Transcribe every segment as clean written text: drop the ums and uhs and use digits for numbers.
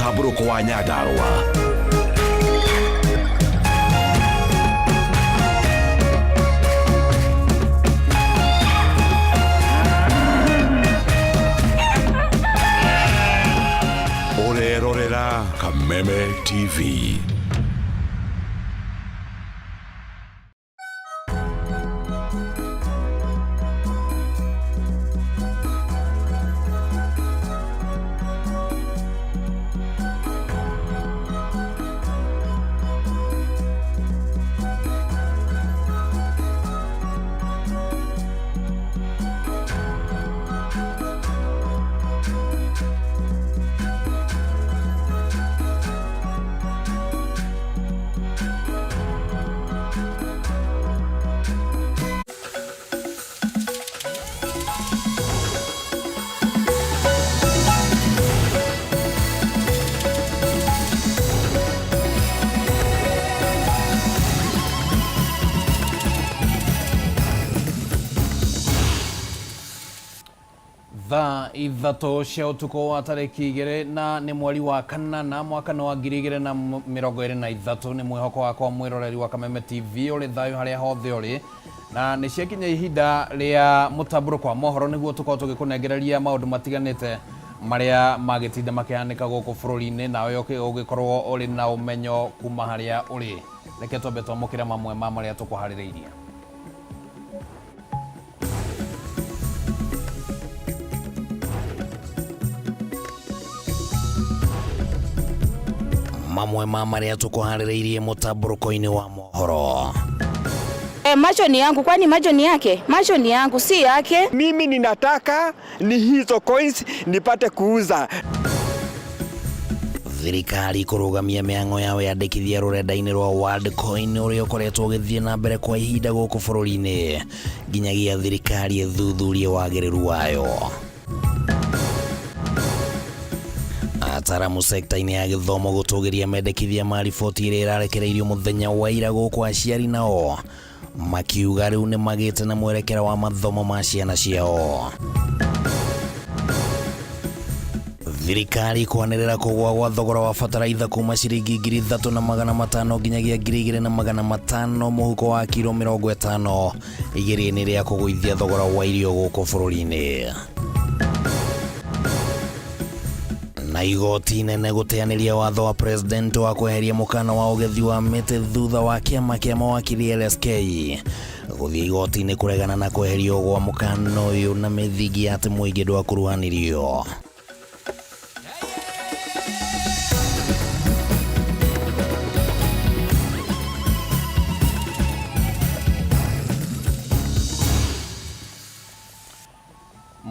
Mũtambũrũko wa Nyandarũa. Ũrerorera Kameme TV. Thaa 3 cia ũtukũ wa tarĩki 2 na nĩ mweri wa kanana mwaka nĩ wa 2023. Nĩ mwĩhoko wakwa mwĩroreri wa Kameme TV ũrĩ thayũ harĩa hothe ũrĩ, na nĩ ciakinya ihinda rĩa mũtambũrũko wa mohoro nĩguo tũkorwo tũgĩkũnengereria maũndũ matiganĩte marĩa magĩtinda makĩhanĩka gũkũ bũrũri-inĩ, nawe ũgĩkorwo ũrĩ na ũmenyo kuma harĩa ũrĩ. Reke twambe twamũkĩre mamwe ma marĩa tũkũharĩrĩirie. Mamwe ma marĩa tũkũharĩrĩirie mũtambũrũko-inĩ wa mohoro. Macho ni yangu, kwani macho ni yake? Macho ni yangu, si yake. Mimi ninataka ni hizo coins nipate kuuza. Thirikari kũrũgamia mĩhang'o ya wĩyandĩkithia rũrenda-inĩ rwa Worldcoin ũrĩa ũkoretwo ũgĩthiĩ na mbere kwa ihinda gũkũ bũrũri-inĩ nginyagia thirikari ĩthuthurie wagĩrĩru wayo. Ataramu sekta-inĩ ya gĩthomo gũtũgĩria mendekithia ma riboti ĩrĩa ĩrarekereirio mũthenya wa ira gũkũ aciari nao makiuga rĩu nĩ magĩte na mwerekera wa mathomo ma ciana ciao. Thirikari kwanĩrĩra kũgũa gwa thogora wa bataraitha kuma ciringi 3,500 nginyagia 2,500 mũhuko wa kiro 50 igeria-inĩ rĩa kũgũithia thogora wa irio gũkũ bũrũri-inĩ. Na igoti inene gũteanĩria watho wa president wa kweheria mũkana wa ũgethi wa mĩtĩ thutha wa kĩama kĩa mawakiri LSK gũthiĩ igoti-inĩ kũregana na kweherio gwa mũkana ũyũ na mĩthingi ya atĩ mũingĩ ndwakuruhanirio.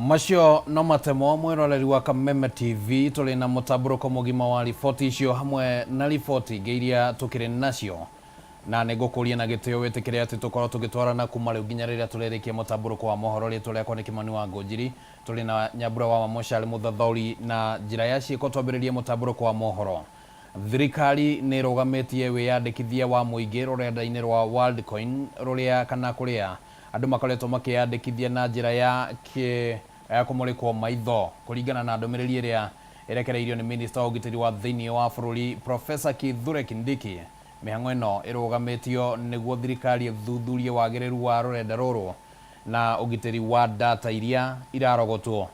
Macio no matemo mwĩroreri wa Kameme TV, tũrĩ na mũtambũrũko mũgima wa riboti icio hamwe na riboti ingĩ iria tũkĩrĩ nacio, na nĩ ngũkũria na gĩtĩo wĩtĩkĩre atĩ tũkorwo tũgĩtwarana kuma rĩu nginya rĩrĩa tũrĩrĩkia mũtambũrũko wa mohoro. Rĩtwa rĩakwa nĩ Kĩmani wa Ngũnjiri, tũrĩ na Nyambura wa Wamũcari mũthathaũri na njĩra ya ciĩko. Twambĩrĩrie mũtambũrũko wa mohoro. Thirikari nĩ ĩrũgamĩtie wĩyandĩkithia wa mũingĩ rũrenda-inĩ rwa Worldcoin rũrĩa kana kũrĩa andũ makoretwo makĩyandĩkithia na njĩra ya kĩ ya kũmũrĩkwo maitho. Kũringana na ndũmĩrĩri ĩrĩa ĩrekereirio nĩ minista wa ũgitĩri wa thĩinĩ wa bũrũri Professor Kithure Kindiki, mĩhang'o ĩno ĩrũgamĩtio nĩguo thirikari ĩthuthurie wagĩrĩru wa rũrenda rũrũ na ũgitĩri wa data iria irarogotwo.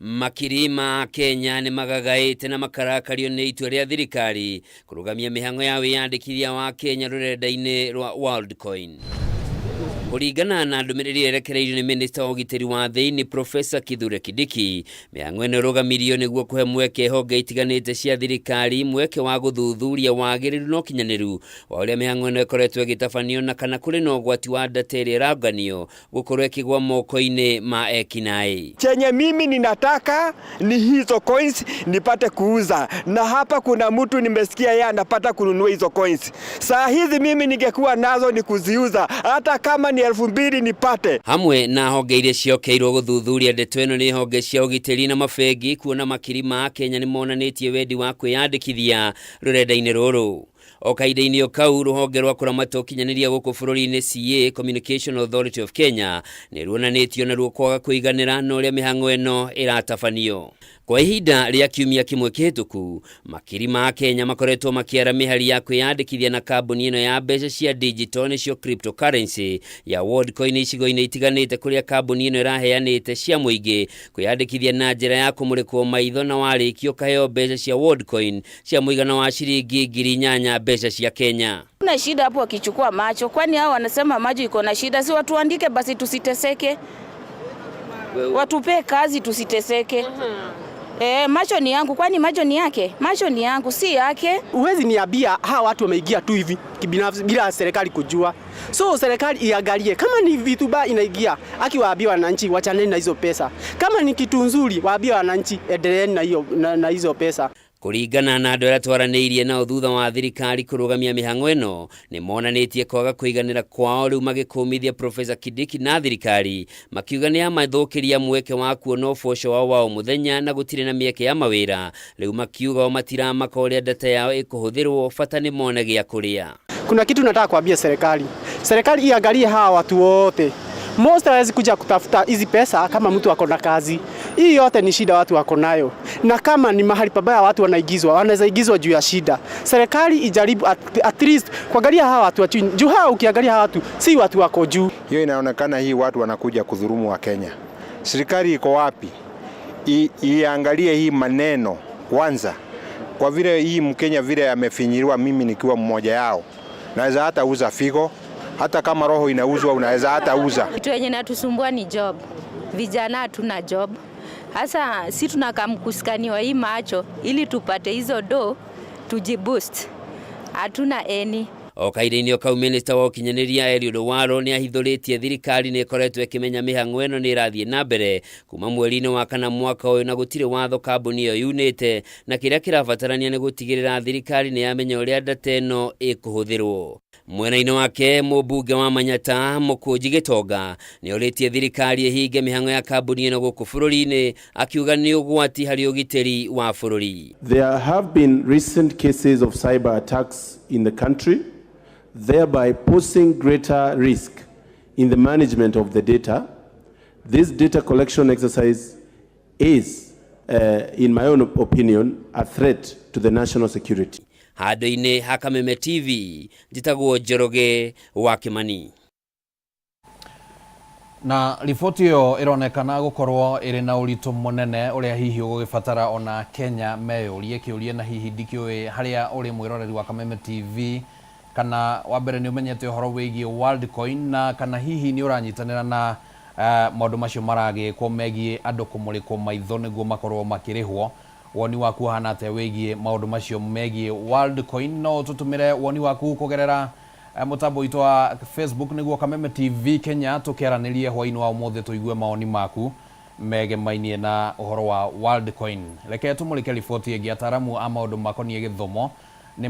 Makiri ma Kenya nĩ magagaĩte na makarakario nĩ itua rĩa thirikari kũrũgamia mĩhang'o ya wĩyandĩkithia wa Kenya rũrenda-inĩ rwa Worldcoin. Kũringana na ndũmĩrĩri ĩrekereirio nĩ minista wa ũgitĩri wa thĩinĩ Professor Kithure Kindiki, mĩhang'o ĩno ĩrũgamirio nĩguo kũhe mweke honge itiganĩte cia thirikari mweke wa gũthuthuria wagĩrĩru na ũkinyanĩru wa ũrĩa mĩhang'o ĩno ĩkoretwo ĩgĩtabanio na kana kũrĩ na ũgwati wa data ĩrĩa ĩranganio gũkorwo ĩkĩgwa moko-inĩ ma ekinaĩ. Chenye mimi ninataka ni hizo coins nipate kuuza, na hapa kuna mtu nimesikia yeye anapata kununua hizo coins. Saa hizi mimi ningekuwa nazo ni kuziuza, hata kama ni 2,000 nipate. Hamwe na honge iria ciokeirwo gũthuthuria ndeto ĩno nĩ honge cia ũgitĩri na mabengi, kuona makiri ma Kenya nĩ monanĩtie wendi wa kwĩyandĩkithia rũrenda-inĩ rũrũ. O kahinda-inĩ o kau, rũhonge rwa kũramata ũkinyanĩria gũkũ bũrũri-inĩ CA, Communication Authority of Kenya, nĩ ruonanĩtio naruo kwaga kũiganĩra na ũrĩa mĩhang'o ĩno ĩratabanio. Kwa ihinda rĩa kiumia kĩmwe kĩhĩtũku, makiri ma Kenya makoretwo makĩara mĩhari ya kwĩyandĩkithia na kambuni ĩno ya mbeca cia digital, nĩcio cryptocurrency, ya Worldcoin, icigo-inĩ itiganĩte kũrĩa kambuni ĩno ĩraheanĩte cia mũingĩ kwĩyandĩkithia na njĩra ya kũmũrĩkwo maitho, na warĩkia ũkaheo mbeca cia Worldcoin cia mũigana wa ciringi 8,000 mbeca cia Kenya. Kuna shida hapo wakichukua macho, kwani hao wanasema macho iko na shida? Si watuandike basi tusiteseke, watupee kazi tusiteseke. Eh, macho ni yangu, kwani macho ni yake? Macho ni yangu, si yake. Huwezi niambia hawa watu wameingia tu hivi kibinafsi bila serikali kujua. So serikali iangalie kama ni vitu baya inaingia, akiwaambia wananchi wachaneni na hizo pesa. Kama ni kitu nzuri, waambie wananchi endeleeni na hiyo na hizo pesa. Kũringana na andũ arĩa twaranĩirie nao thutha wa thirikari kũrũgamia mĩhang'o ĩno, nĩ monanĩtie kwaga kũiganĩra kwao, rĩu magĩkũmithia Profesa Kindiki na thirikari, makiuga nĩ amathũkĩria mweke wa kuona ũboco wao wa o mũthenya na gũtirĩ na mĩeke ya mawĩra. Rĩu makiuga o matiramaka ũrĩa data yao ĩkũhũthĩrwo, bata nĩ mone gĩa kũrĩa. Kuna kitu nataka kuambia serikali. Serikali iangalie hawa watu wote. Most hawezi kuja kutafuta hizi pesa kama mtu ako na kazi. Hii yote ni shida watu wako nayo, na kama ni mahali pabaya watu wanaigizwa, wanaweza igizwa juu ya shida. Serikali ijaribu at least kuangalia hawa watu wa chini. Juu hawa, ukiangalia hawa watu si watu wako juu. Hiyo inaonekana hii watu wanakuja kudhulumu wa Kenya. Serikali iko wapi? Iangalie hii maneno kwanza, kwa vile hii Mkenya vile amefinyiliwa, mimi nikiwa mmoja yao, naweza hata uza figo, hata kama roho inauzwa unaweza hata uza. Kitu yenye natusumbua ni job. Vijana hatuna job. Hasa si tunakam kuskaniwa hii macho ili tupate hizo do tujiboost. Hatuna any. O kahinda-inĩ o kau, minista wa ũkinyanĩria Eliud Owalo nĩ ahithũrĩtie thirikari nĩ ĩkoretwo ĩkĩmenya mĩhang'o ĩno nĩ ĩrathiĩ na mbere kuma mweri-inĩ wa kana mwaka ũyũ, na gũtirĩ watho kambuni ĩyo yunĩte, na kĩrĩa kĩrabatarania nĩ gũtigĩrĩra thirikari nĩ yamenya ũrĩa data ĩno ĩkũhũthĩrwo. Mwena-inĩ wake, mũmbunge wa Manyata Mũkũnji Gĩtonga nĩ orĩtie thirikari ĩhinge mĩhang'o ya kambuni ĩno gũkũ bũrũri-inĩ, akiuga nĩ ũgwati harĩ ũgitĩri wa bũrũri. There have been recent cases of cyber attacks in the country, thereby posing greater risk in the management of the data. This data collection exercise is, in my own opinion, a threat to the national security. Handũ-inĩ ha Kameme TV, njĩtagwo Njoroge wa Kĩmani. Na riboti ĩyo ĩronekana gũkorwo ĩrĩ na ũritũ mũnene ũrĩa hihi ũgũgĩbatara ona Kenya meyũrie kĩũria, na hihi ndikĩũĩ harĩa ũrĩ mwĩroreri wa Kameme TV, kana wa mbere nĩ ũmenyete ũhoro wĩgiĩ Worldcoin, na kana hihi nĩ ũranyitanĩra na maũndũ macio maragĩkwo megiĩ andũ kũmũrĩkwo maitho nĩguo makorwo makĩrĩhwo. Woni waku ũhana atĩa wĩgiĩ maũndũ macio megiĩ Worldcoin? No ũtũtũmĩre woni waku kũgerera mũtambo witũ wa Facebook, nĩguo Kameme TV Kenya, tũkĩaranĩrie hwainĩ wa ũmũthĩ, tũigue maoni maku megemainie na ũhoro wa Worldcoin. Reke tũmũrĩke riboti ĩngĩ. Ataramu a maũndũ makoniĩ gĩthomo nĩ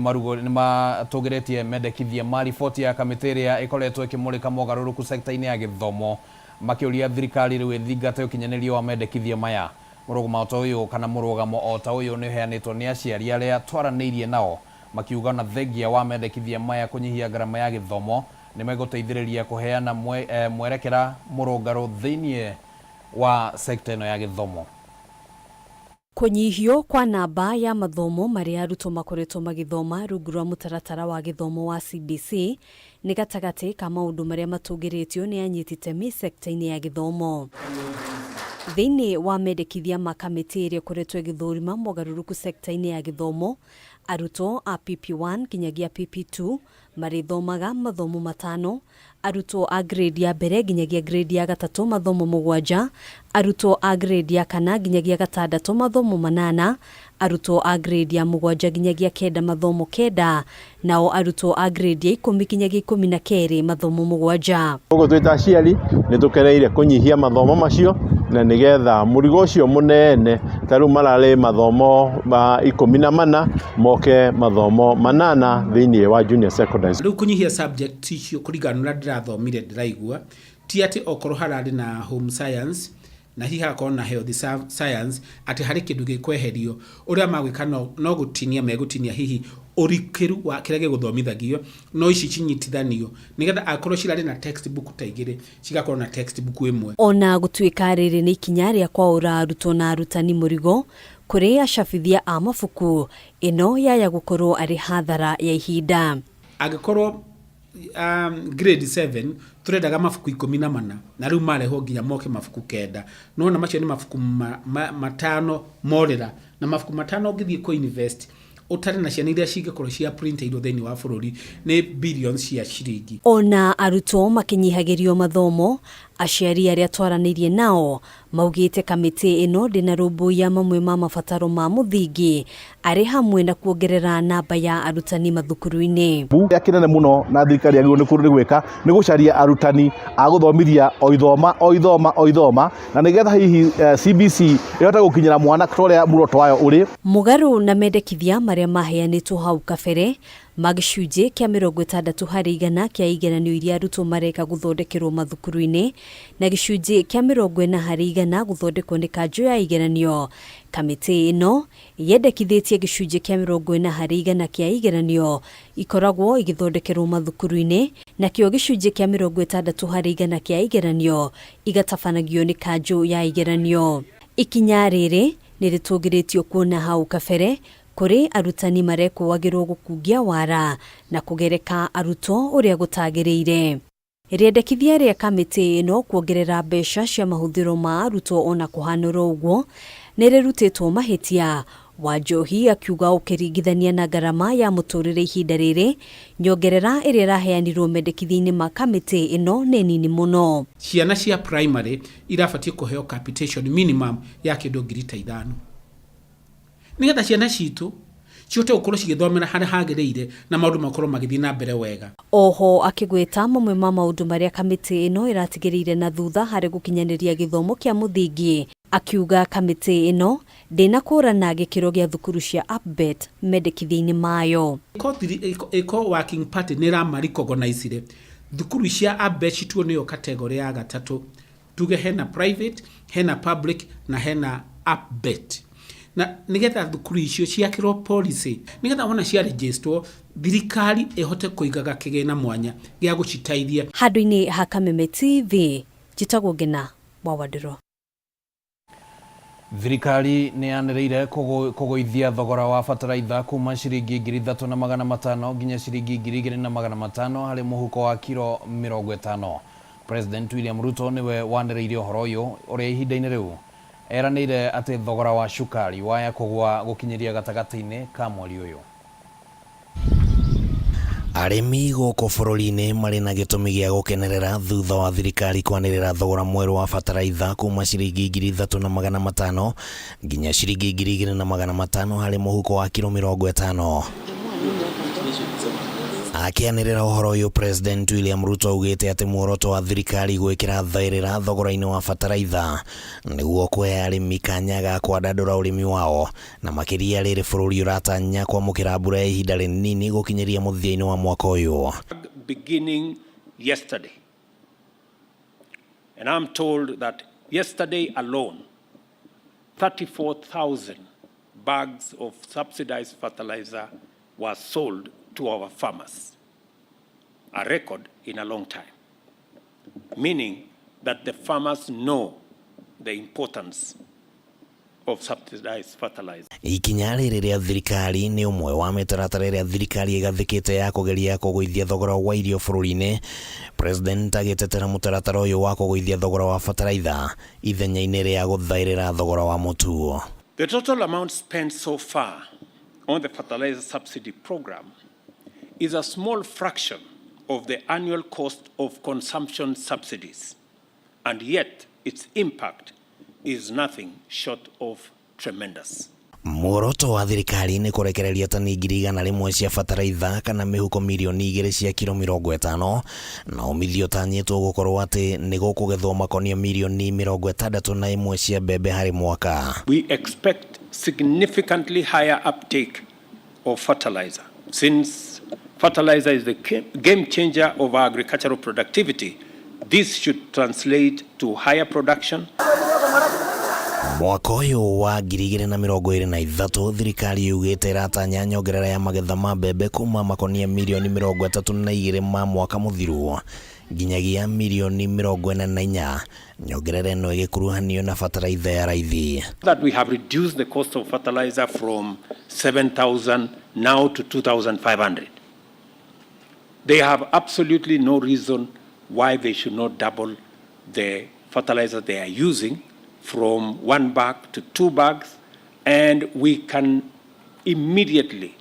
matũgĩrĩtie mendekithia ma riboti ya kamĩtĩ ĩrĩa ĩkoretwo ĩkĩmũrĩka mogarũrũku sekta-inĩ ya gĩthomo, makĩũria thirikari rĩu ĩthingate ũkinyanĩria wa mendekithia maya. Mũrũgamo ta ũyũ kana mũrũgamo o ta ũyũ nĩ ũheanĩtwo nĩ aciari arĩa twaranĩirie nao, makiuga na thengia wa mendekithia maya kũnyihia ngarama ya gĩthomo, nĩ megũteithĩrĩria kũheana mwerekera mũrũngarũ thĩiniĩ wa sekta ĩno ya gĩthomo. Kũnyihio kwa namba ya mathomo marĩa arutwo makoretwo magĩthoma rungu rwa mũtaratara wa gĩthomo wa CBC nĩ gatagatĩ ka maũndũ marĩa matũgĩrĩtio nĩ anyiti itemi sekta-inĩ ya gĩthomo. Thĩinĩ wa mendekithia ma kamĩtĩ ĩrĩa ĩkoretwo ĩgĩthũrima mogarũrũku sekta-inĩ ya gĩthomo, arutwo a PP1 nginyagia PP2 marĩthomaga mathomo matano, arutwo a grade ya mbere nginyagia grade ya gatatũ mathomo 7, arutwo a grade ya kana nginyagia gatandatũ mathomo 8, arutwo a grade ya 7 nginyagia 9 mathomo 9, nao arutwo a grade ya 10 nginyagia 12 mathomo 7. Koguo twĩ ta aciari nĩ tũkeneire kũnyihia mathomo macio, na nĩgetha mũrigo ũcio mũnene ta rĩu mararĩ mathomo ma 14 moke mathomo 8 thĩinĩ wa junior secondary. Rĩu kũnyihia subject icio, kũringana na ũrĩa ndĩrathomire, ndĩraigua ti atĩ okorwo hararĩ na home science na hihi hagakorwo na health science, atĩ harĩ kĩndũ gĩkweherio. Ũrĩa magwĩka no gũtinia megũtinia hihi. Ũrikĩru wa kĩrĩa gĩgũthomithagio no ici cinyitithanio nĩgetha akorwo cirarĩ na textbook ta igĩrĩ cigakorwo na textbook ĩmwe. Ona gũtuĩka rĩrĩ nĩ ikinya rĩa kwaũra arutwo na arutani mũrigo kũrĩ acabithia a mabuku, ĩno yaya gũkorwo arĩ hathara ya ihinda. Angĩkorwo grade 7 tũrendaga mabuku 14 na rĩu marehwo nginya moke mabuku 9, nĩwona macio nĩ mabuku 5 morĩra, na mabuku 5 ũngĩthiĩ kũ invest ũtarĩ na ciana iria cingĩkorwo cia printĩirwo thĩinĩ wa bũrũri nĩ billions cia ciringi. Ona arutwo makĩnyihagĩrio mathomo, aciari arĩa twaranĩirie nao maugĩte kamĩtĩ ĩno ndĩnarũmbũiya mamwe ma mabataro ma mũthingi arĩ hamwe na kuongerera namba ya arutani mathukuru-inĩ. Kĩrĩa kĩnene mũno na thirikari yagĩrĩirwo nĩ gwĩka nĩ gũcaria arutani a gũthomithia o ithoma o ithoma o ithoma, na nĩgetha hihi CBC ĩhote gũkinyĩra mwana ta ũrĩa muoroto wayo ũrĩ. Mũgarũ na mendekithia marĩa maheanĩtwo hau kabere ma gĩcunjĩ kĩa 60% kĩa igeranio iria arutwo mareka gũthondekerwo mathukuru-inĩ na gĩcunjĩ kĩa 40% gũthondekwo nĩ kanjũ ya igeranio, kamĩtĩ ĩno yendekithĩtie gĩcunjĩ kĩa 40% kĩa igeranio ikoragwo igĩthondekerwo mathukuru-inĩ, nakĩo gĩcunjĩ kĩa 60% kĩa igeranio igatabanagio nĩ kanjũ ya igeranio. Ikinya rĩrĩ nĩ rĩtũgĩrĩtio kuona hau kabere kũrĩ arutani marekũagĩrwo gũkungia wara na kũgereka arutwo ũrĩa gũtagĩrĩire. Rĩendekithia rĩa kamĩtĩ ĩno kuongerera mbeca cia mahũthĩro ma arutwo ona kũhanũra ũguo nĩ rĩrutĩtwo mahĩtia. Wanjohi akiuga ũkĩringithania na ngarama ya mũtũrĩre ihinda rĩrĩ, nyongerera ĩrĩa ĩraheanirwo mendekithia-inĩ ma kamĩtĩ ĩno nĩ nini mũno. Ciana cia primary irabatiĩ kũheo capitation minimum ya kĩndũ ngiri ta 5 nĩgetha ciana citũ cihote gũkorwo cigĩthomera harĩa hagĩrĩire na maũndũ makorwo magĩthiĩ na mbere wega. Oho akĩgweta mamwe ma maũndũ marĩa kamĩtĩ ĩno ĩratigĩrĩire na thutha harĩ gũkinyanĩria gĩthomo kĩa mũthingi, akiuga kamĩtĩ ĩno ndĩnakũrana gĩkĩro gĩa thukuru cia APBET mendekithia-inĩ mayo. Ĩko working party nĩ ĩrama-recognize thukuru cia APBET cituo nĩyo category ya gatatũ, tuge hena private, hena public na hena APBET, na nigetha thukuru icio ciakĩrwo policy nigetha wona cia registerwo thirikari ĩhote kũigaga kĩgĩna mwanya gĩa gũciteithia. Handũ-inĩ ha Kameme TV, njĩtagwo Ngena wa Wandĩrũ. Thirikari nĩ yanĩrĩire kũgũithia thogora wa bataraitha kuma ciringi 3,500 nginya ciringi 2,500 harĩ mũhuko wa kiro 50. President William Ruto nĩwe wanĩrĩire ũhoro ũyũ ũrĩa ihinda-inĩ rĩu eranĩire atĩ thogora wa cukari waya kũgũa gũkinyĩria gatagatĩ-inĩ ka mweri ũyũ. Arĩmi gũkũ bũrũri-inĩ marĩ na gĩtũmi gĩa gũkenerera thutha wa thirikari kwanĩrĩra thogora mwerũ wa bataraitha kuma ciringi 3,500 nginya ciringi 2,500 harĩ mũhuko wa kiro 50. Akĩanĩrĩra ũhoro ũyũ, President William Ruto augĩte atĩ muoroto wa thirikari gwĩkĩra thaĩrĩra thogora-inĩ wa bataraitha nĩguo kũhe arĩmi kanya ga kwandandũra ũrĩmi wao, na makĩria rĩrĩ bũrũri ũratanya kwamũkĩra mbura ya ihinda rĩnini gũkinyĩria mũthia-inĩ wa mwaka ũyũ. Beginning yesterday, and I'm told that yesterday alone 34,000 bags of subsidized fertilizer were sold to our farmers, a record in a long time, meaning that the farmers know the importance of subsidized fertilizer. Ikinya rĩrĩ rĩa thirikari nĩ ũmwe wa mĩtaratara ĩrĩa thirikari ĩgathĩkĩte ya kũgeria kũgũithia thogora wa irio bũrũri-inĩ. President agĩtetera mũtaratara ũyũ wa kũgũithia thogora wa bataraitha ithenya-inĩ rĩa gũthaĩrĩra thogora wa mũtu. The total amount spent so far on the fertilizer subsidy program is a small fraction of the annual cost of consumption subsidies, and yet its impact is nothing short of tremendous. Muoroto wa thirikari nĩ kũrekereria tani 100,000 cia bataraitha kana mĩhuko 2 mirioni cia kiro 50, na umithio ũtanyĩtwo gũkorwo atĩ nĩ gũkũgethwo makonia 61 mirioni cia mbembe harĩ mwaka. We expect significantly higher uptake of fertilizer. Since fertilizer is the game changer of our agricultural productivity, this should translate to higher production. Mwaka ũyũ wa 2023 thirikari yugĩte ĩratanya nyongerera ya magetha ma mbembe kuma makonia mirioni 32 ma mwaka mũthiru nginyagia mirioni 44, nyongerera ĩno ĩgĩkuruhanio na bataraitha ya raithi. That we have reduced the cost of fertilizer from 7,000 now to 2,500. They have absolutely no reason why they should not double the fertilizer they are using from 1 bag to 2 bags, and we can immediately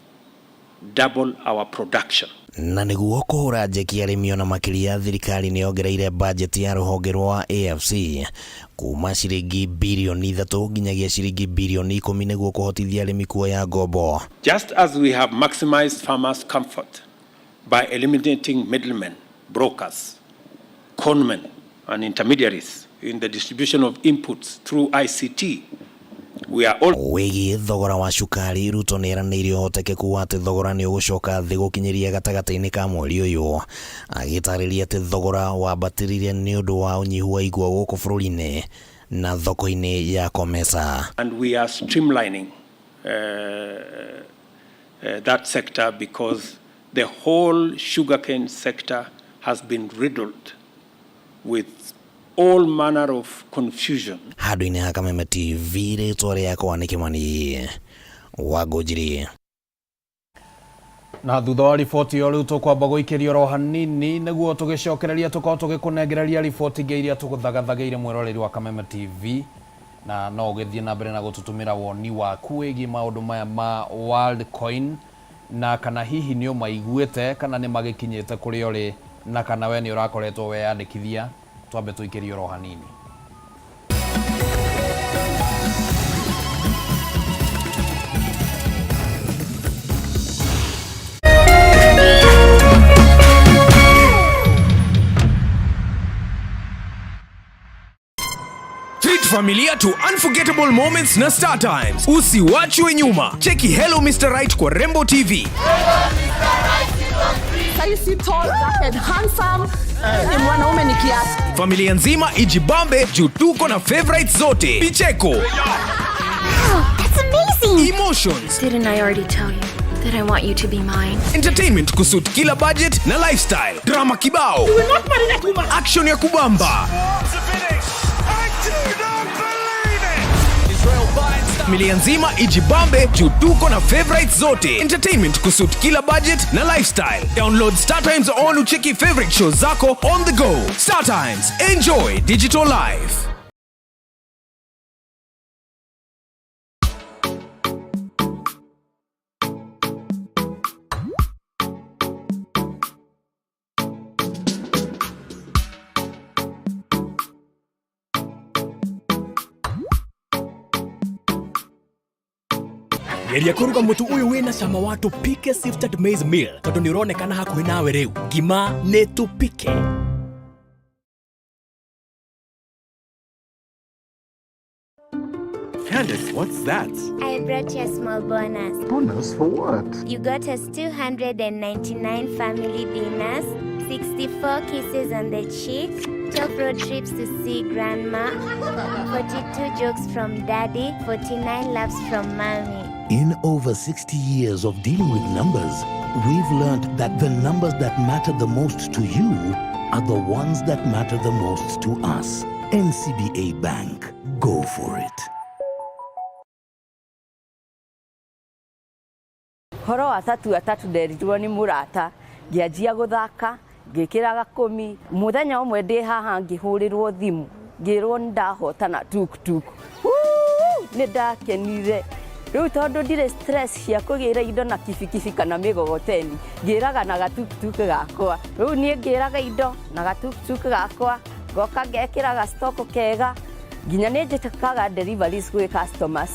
double our production. Na nĩguo kũhũra njeki arĩmi ona makĩria, thirikari nĩ yongereire bajeti ya rũhonge rwa AFC kuma ciringi birioni 3 nginyagia ciringi birioni 10 nĩguo kũhotithia arĩmi kuoya ngombo. Just as we have maximized farmers' comfort by eliminating middlemen, brokers, conmen, and intermediaries in the distribution of inputs through ICT, we are all Wĩgiĩ thogora wa cukari, Ruto nĩ eranĩire ũhotekeku wa atĩ thogora nĩ ũgũcoka thĩ gũkinyĩria gatagatĩ-inĩ ka mweri ũyũ, agĩtarĩria atĩ thogora wambatĩrire nĩ ũndũ wa ũnyihu wa igwa gũkũ bũrũri-inĩ na thoko-inĩ ya COMESA. And we are streamlining that sector because the whole sugarcane sector has been riddled with all manner of confusion. Handũ-inĩ ha Kameme TV, rĩtwa rĩakwa nĩ Kĩmani wa Ngũnjiri. Na thutha wa riboti ĩyo rĩu tũkwamba gũikĩrio oro hanini nĩguo tũgĩcokereria tũkorwo tũgĩkũnengereria riboti ingĩ iria tũgũthagathagĩire mwĩroreri wa Kameme TV, na no ũgĩthiĩ na mbere na gũtũtũmĩra woni waku wĩgiĩ maũndũ maya ma Worldcoin, na kana hihi nĩ ũmaiguĩte kana nĩ magĩkinyĩte kũrĩa ũrĩ, na kana we nĩ ũrakoretwo weyandĩkithia. Twambe tũikĩrio oro hanini. Treat familia to unforgettable moments na Star Times. Usiwachwe nyuma. Cheki Hello Mr. Right kwa Rembo TV. Saisi tall, dark and handsome. Ni mwanaume ni kiasi. Familia nzima ijibambe juu tuko na favorites zote. Picheko. Wow, that's amazing. Emotions. Didn't I already tell you that I want you to be mine? Entertainment kusuit kila budget na lifestyle. Drama kibao. You will not marry that woman. Action ya kubamba. Familia nzima ijibambe juu tuko na favorites zote. Entertainment kusuit kila budget na lifestyle. Download Star Times on ucheki favorite shows zako on the go. Star Times, enjoy digital life. Geria kũruga mũtu ũyũ wĩna cama wa Tupike Sifted Maize Meal tondũ nĩ ũronekana hakuhĩ nawe rĩu. Ngima nĩ Tupike. Candace, what's that? I brought you a small bonus. Bonus for what? You got us 299 family dinners, 64 kisses on the cheek, 12 road trips to see grandma, 42 jokes from daddy, 49 laughs from mommy. In over 60 years of dealing with numbers, we've learned that the numbers that matter the most to you are the ones that matter the most to us. NCBA Bank. Go for it. Horo wa tatu atatu nderirwo nĩ mũrata, ngĩanjia gũthaka, ngĩkĩra gakũmi. Mũthenya ũmwe ndĩ haha ngĩhũrĩrwo thimũ, ngĩrwo nĩ ndahotana tuktuk. Nĩ ndakenire. Rĩu tondũ ndirĩ stress cia kũgĩra indo na kibikibi kana mĩgogoteni, ngĩraga na gatuktuk gakwa. Rĩu niĩ ngĩraga indo na gatuktuk gakwa, ngoka ngekĩra gastoko kega, nginya nĩ njĩkaga deliveries gwĩ customers.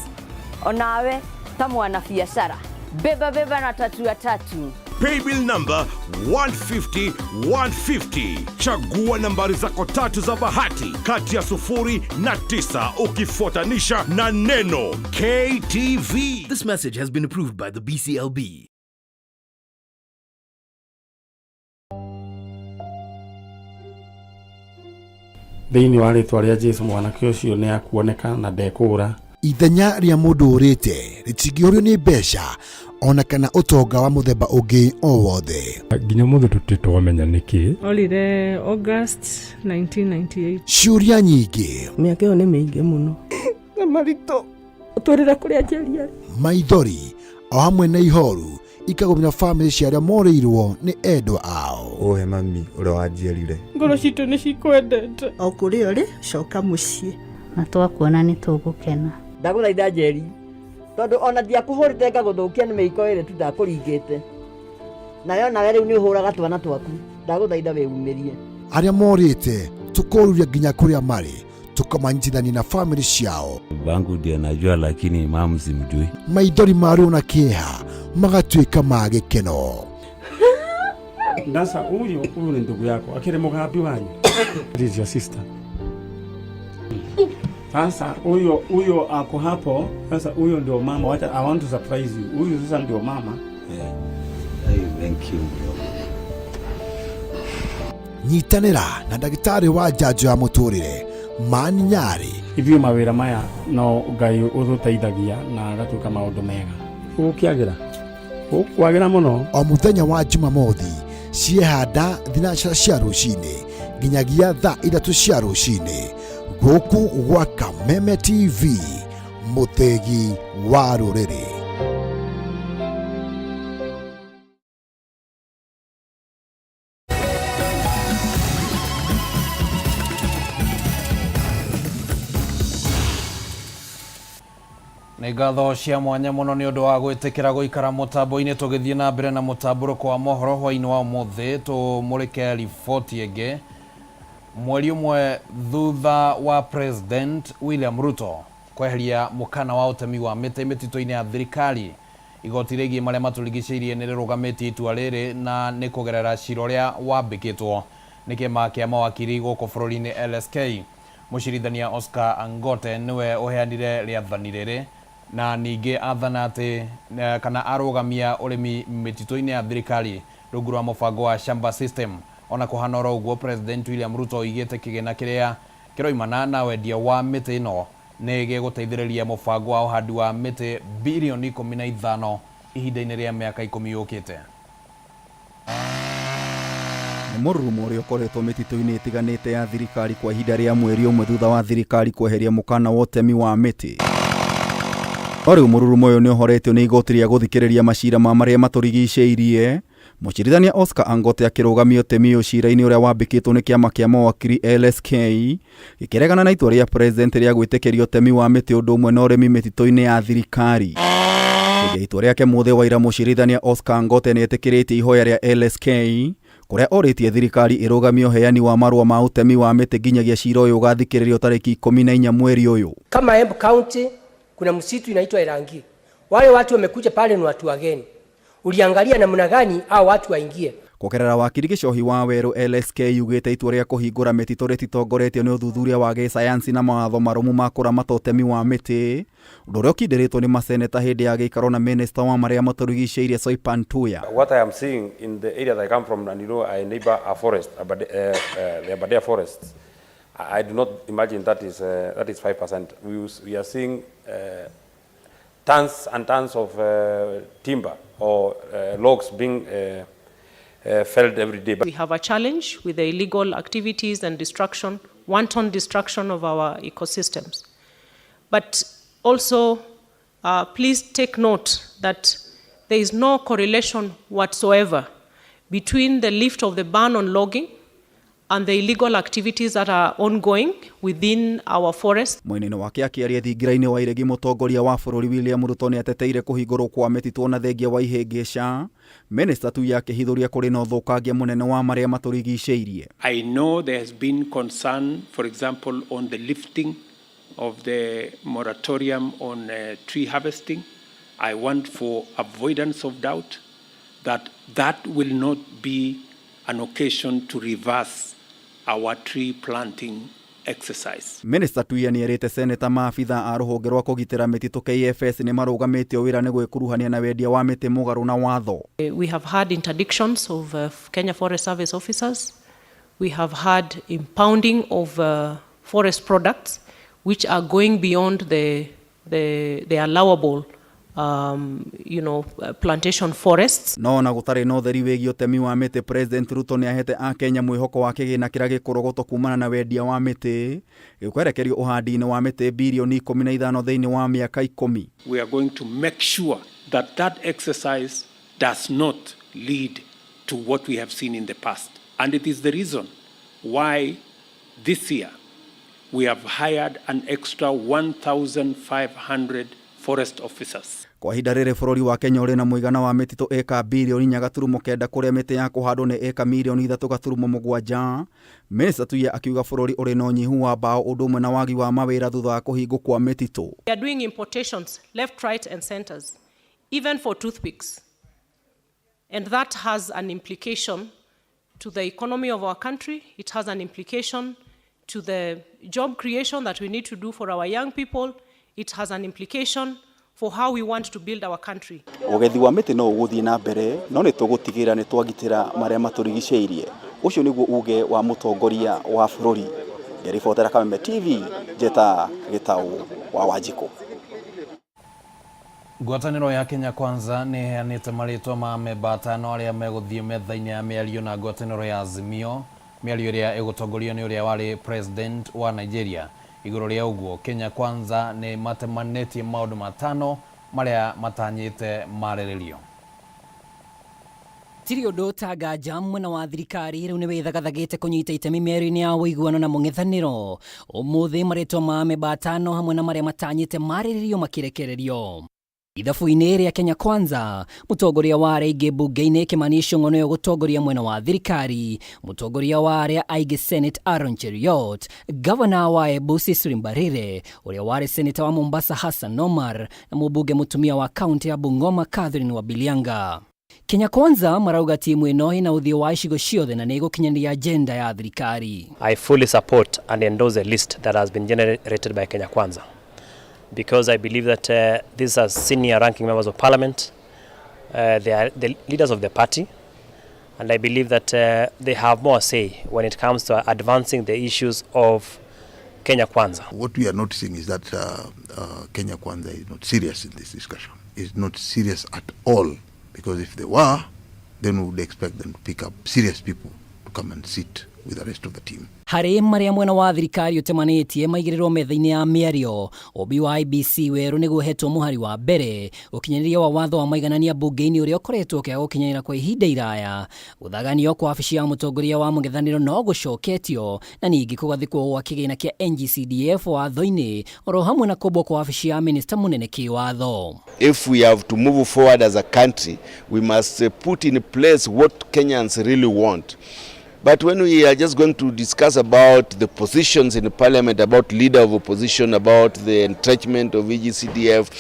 Onawe ta mwana biacara, beba beba na tatu atatu. Paybill number 150 150. Chagua nambari zako tatu za bahati kati ya 0 na 9 ukifuatanisha na neno KTV. This message has been approved by the BCLB. Thĩinĩ wa rĩtwa rĩa Jesu mwanake ũcio nĩ akuoneka na ndekũũra. Ithenya rĩa mũndũ ũrĩte rĩtingĩũrio nĩ mbeca ona kana ũtonga wa mũthemba ũngĩ o wothe. Nginya ũmũthĩ tũtirĩ twamenya nĩkĩ. Orire August 1998. Ciũria nyingĩ, Mĩaka ĩyo nĩ mĩingĩ mũno. Na maritũ ũtwĩrĩre kũrĩa Njeri arĩ. Maithori o hamwe na ihoru ikagũmĩra bamĩrĩ cia arĩa morĩirwo nĩ endwa ao. Ũhe mami ũrĩa wanjiarire. Ngoro citũ nĩ cikwendete. O kũrĩa ũrĩ, coka mũciĩ. Na twakuona nĩ tũgũkena. Ndagũthaitha Njeri, tondũ ona ndiakũhũrĩte ngagũthũkia nĩ mĩiko ĩrĩ tu ndakũringĩte. Nawe onawe rĩu nĩ ũhũraga twana twaku. Ndagũthaitha wĩumĩrie. Arĩa morĩte tũkoruria nginya kũrĩa marĩ, tũkamanyitithania na bamĩrĩ ciao. Babangu ndiye najua, lakini mamu simjui. Maithori ma ruo na kĩeha magatuĩka ma gĩkeno. Sasa huyu huyu ni ndugu yako akiri mugambi wanyu. This is your sister. Sasa huyo huyo ako hapo. Sasa huyo ndio mama. Wacha, I want to surprise you. Huyu sasa ndio mama. Yeah. Hey, thank you bro. Nyitanĩra na ndagĩtarĩ wa njanjo ya mũtũrĩre Mani Nyarĩ. Ithuĩ mawĩra maya no Ngai ũtũteithagia na agatuĩka maũndũ mega. Gũkĩagĩra. Gũkwagĩra mũno. O mũthenya wa Jumamothi ciehanda thinacara cia rũcinĩ nginyagia thaa 3 cia rũcinĩ gũkũ gwa Kameme TV, mũthĩgi wa rũrĩrĩ. Nĩ ngatho cia mwanya mũno nĩ ũndũ wa gwĩtĩkĩra gũikara mũtambo-inĩ tũgĩthiĩ na mbere na mũtambũrũko wa mohoro hwaĩ-inĩ wa ũmũthĩ. Tũmũrĩke riboti ĩngĩ. Mweri ũmwe thutha wa President William Ruto kweheria mũkana wa ũtemi wa mĩtĩ mĩtitũ-inĩ ya thirikari, igoti rĩgiĩ marĩa matũrigicĩirie nĩ rĩrũgamĩtie itua rĩrĩ na nĩ kũgerera cira ũrĩa wambĩkĩtwo nĩ kĩama kĩa mawakiri gũkũ bũrũri-inĩ LSK. Mũcirithania Oscar Angote nĩwe ũheanire rĩathani rĩrĩ na ningĩ athana atĩ kana arũgamia ũrĩmi mĩtitũ-inĩ ya thirikari rungu rwa mũbango wa shamba system. Ona kũhana oro ũguo, President William Ruto oigĩte kĩgĩna kĩrĩa kĩroimana na wendia wa mĩtĩ ĩno nĩ gĩgũteithĩrĩria mũbango wa ũhandi wa mĩtĩ birioni 15 ihinda-inĩ rĩa mĩaka 10 yũkĩte. Nĩ mũrurumo ũrĩa ũkoretwo mĩtitũ-inĩ ĩtiganĩte ya thirikari kwa ihinda rĩa mweri ũmwe thutha wa thirikari kweheria mũkana wa ũtemi wa mĩtĩ. No rĩu mũrurumo ũyũ nĩ ũhoretio nĩ igoti rĩa gũthikĩrĩria macira ma marĩa matũrigicĩirie. Mũcirithania Oscar Angote akĩrũgamia ũtemi ũyũ cira-inĩ ũrĩa wambĩkĩtwo nĩ kĩama kĩa mawakiri LSK gĩkĩregana na itua rĩa president rĩa gwĩtĩkĩria ũtemi wa mĩtĩ ũndũ ũmwe na ũrĩmi mĩtitũ-inĩ ya thirikari. Hĩndĩ ya itua rĩake mũthĩ wa ira, mũcirithania Oscar Angote nĩ etĩkĩrĩtie ihoya rĩa LSK kũrĩa orĩtie thirikari ĩrũgamie ũheani wa marũa ma ũtemi wa mĩtĩ nginyagia cira ũyũ ũgathikĩrĩrio tarĩki 14 mweri ũyũ. Kama Embu County kuna msitu inaitwa Erangi. Wale watu wamekuja pale ni watu wageni. Uliangalia namna gani hao watu waingie? Kũgerera wakiri Gĩcohi wa Werũ, LSK yugĩte itua rĩa kũhingũra mĩtitũ rĩtitongoretio nĩ ũthuthuria wa gĩsayansi na mawatho marũmu ma kũramata ũtemi wa mĩtĩ, ũndũ ũrĩa ũkindĩrĩtwo nĩ maseneta hĩndĩ ya gĩikaro na minista wa marĩa matũrigicĩirie Soipan Tuya. What I am seeing in the area that I come from, and you know, I neighbor a forest, the Aberdare forest. I do not imagine that is 5%. We are seeing tons and tons of timber or logs being felled every day. We have a challenge with the illegal activities and destruction, wanton destruction of our ecosystems. But also, please take note that there is no correlation whatsoever between the lift of the ban on logging and the illegal activities that are ongoing within our forest. Mwena-inĩ wake akĩaria thingira-inĩ wa iregi, mũtongoria wa bũrũri William Ruto nĩ ateteire kũhingũrwo kwa mĩtitũ na thengia wa ihĩngĩca. Minista Tuya akĩhithũria kũrĩ na ũthũkangia mũnene wa marĩa matũrigicĩirie. I know there has been concern, for example, on the lifting of the moratorium on tree harvesting. I want, for avoidance of doubt, that that will not be an occasion to reverse our tree planting exercise. Minista Tuya nĩ erĩte seneta maabitha a rũhonge rwa kũgitĩra mĩtitũ KFS nĩ marũgamĩtio wĩra nĩ gwĩkuruhania na wendia wa mĩtĩ mũgarũ na watho. We have had interdictions of Kenya Forest Service officers We have had impounding of forest products, which are going beyond the allowable plantation forests. No ona gũtarĩ na ũtheri wĩgiĩ ũtemi wa mĩtĩ, President Ruto nĩ ahete akenya mwĩhoko wa kĩgĩna kĩrĩa gĩkũrogotwo kumana na wendia wa mĩtĩ gĩkwerekerio ũhandi-inĩ wa mĩtĩ birioni 15 thĩinĩ wa mĩaka 10. We are going to make sure that that exercise does not lead to what we have seen in the past. And it is the reason why this year we have hired an extra 1,500 forest officers. Kwa ihinda rĩrĩ bũrũri wa Kenya ũrĩ na mũigana wa mĩtitũ ĩka birioni 4.9 kũrĩa mĩtĩ ya kũhandwo nĩ ĩka mirioni 3.7. Minista Tuya akiuga bũrũri ũrĩ na ũnyihu wa mbaũ ũndũ ũmwe na wagi wa mawĩra thutha wa kũhingwo kwa mĩtitũ. We are doing importations left, right, and centers, even for toothpicks. And that has an implication to the economy of our country. It has an implication to the job creation that we need to do for our young people. It has an implication for how we want to build our country. Ũgethi wa mĩtĩ no ũgũthiĩ na mbere no nĩ tũgũtigĩrĩra nĩ twagitĩra marĩa matũrigicĩirie. Ũcio nĩguo uge wa mũtongoria wa bũrũri. Ngĩribotera Kameme TV, Njeta Gĩtaũ wa Wanjikũ. Ngwatanĩro ya Kenya Kwanza nĩ ĩheanĩte marĩtwa ma amemba atano arĩa megũthiĩ metha-inĩ ya mĩario na ngwatanĩro ya Azimio, mĩario ĩrĩa ĩgũtongorio nĩ ũrĩa warĩ president wa Nigeria. Igũrũ rĩa ũguo, Kenya Kwanza nĩ matemanĩtie maũndũ matano marĩa matanyĩte marĩrĩrio. Tiri ũndũ ũtanganja mwena wa thirikari rĩu nĩ wĩthagathagĩte kũnyita itemi mĩario-inĩ ya ũiguano na mũng'ethanĩro. Ũmũthĩ marĩtwa ma amemba atano hamwe na marĩa matanyĩte marĩrĩrio makĩrekererio. Ithabu-inĩ rĩa Kenya Kwanza, mũtongoria wa arĩa aingĩ mbunge-inĩ Kimani Ichung'wa nĩwe ũgũtongoria mwena wa thirikari, mũtongoria wa arĩa aingĩ Senate Aaron Cheruiyot, gavana wa Embu Cecily Mbarire, ũrĩa warĩ seneta wa Mombasa Hassan Omar na mũmbunge mũtumia wa kaunti ya Bungoma Catherine Wabilianga. Kenya Kwanza marauga timu ĩno ĩna ũthiũ wa icigo ciothe na nĩ ĩgũkinyanĩria agenda ya thirikari. I fully support and endorse the list that has been generated by Kenya Kwanza, because I believe that these are senior ranking members of parliament, they are the leaders of the party, and I believe that they have more say when it comes to advancing the issues of Kenya Kwanza. What we are noticing is that Kenya Kwanza is not serious in this discussion. It's not serious at all, because if they were, then we would expect them to pick up serious people to come and sit with the rest of the team. Harĩ marĩa mwena wa thirikari ũtemanĩtie maigĩrĩrwo metha-inĩ ya mĩario, ũmbi wa IEBC werũ nĩguo ũhetwo mũhari wa mbere, ũkinyanĩria wa watho wa maiganania mbunge-inĩ ũrĩa ũkoretwo ũkĩaga gũkinyanĩra kwa ihinda iraya, gũthaganio kwa wabici ya mũtongoria wa mũng'ethanĩro no gũcoketio, na ningĩ kũgathĩkwo gwa kĩgĩna kĩa NGCDF watho-inĩ oro hamwe na kũmbwo kwa wabici ya minista mũnene kĩwatho. If we have to move forward as a country, we must put in place what Kenyans really want. But when we are just going to discuss about the positions in the parliament, about leader of opposition, about the entrenchment of EGCDF,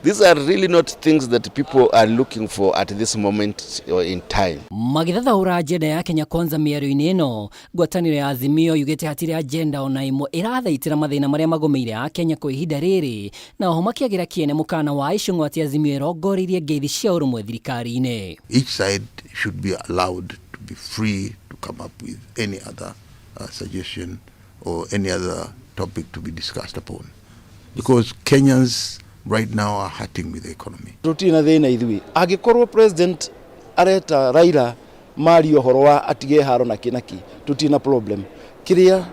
these are really not things that people are looking for at this moment in time. Magĩthathaũra agenda ya Kenya Kwanza mĩario-inĩ ĩno, ngwatanĩro ya Azimio yugĩte hatirĩ agenda ona ĩmwe ĩrathaitĩra mathĩna marĩa magũmĩire Akenya kwa ihinda rĩrĩ, na oho makĩagĩra kĩene mũkana wa Ichung'wa atĩ Azimio ĩrongoreirie ngeithi cia ũrũmwe thirikari-inĩ. Each side should be allowed to be free to come up with any other suggestion or any other topic to be discussed upon, because Kenyans right now are hurting with the economy. Tũtirĩ na thĩna ithuĩ angĩkorwo president areta Raila mario ũhoro wa atige haro na kĩ na kĩ, tũtirĩ na problem. Kĩrĩa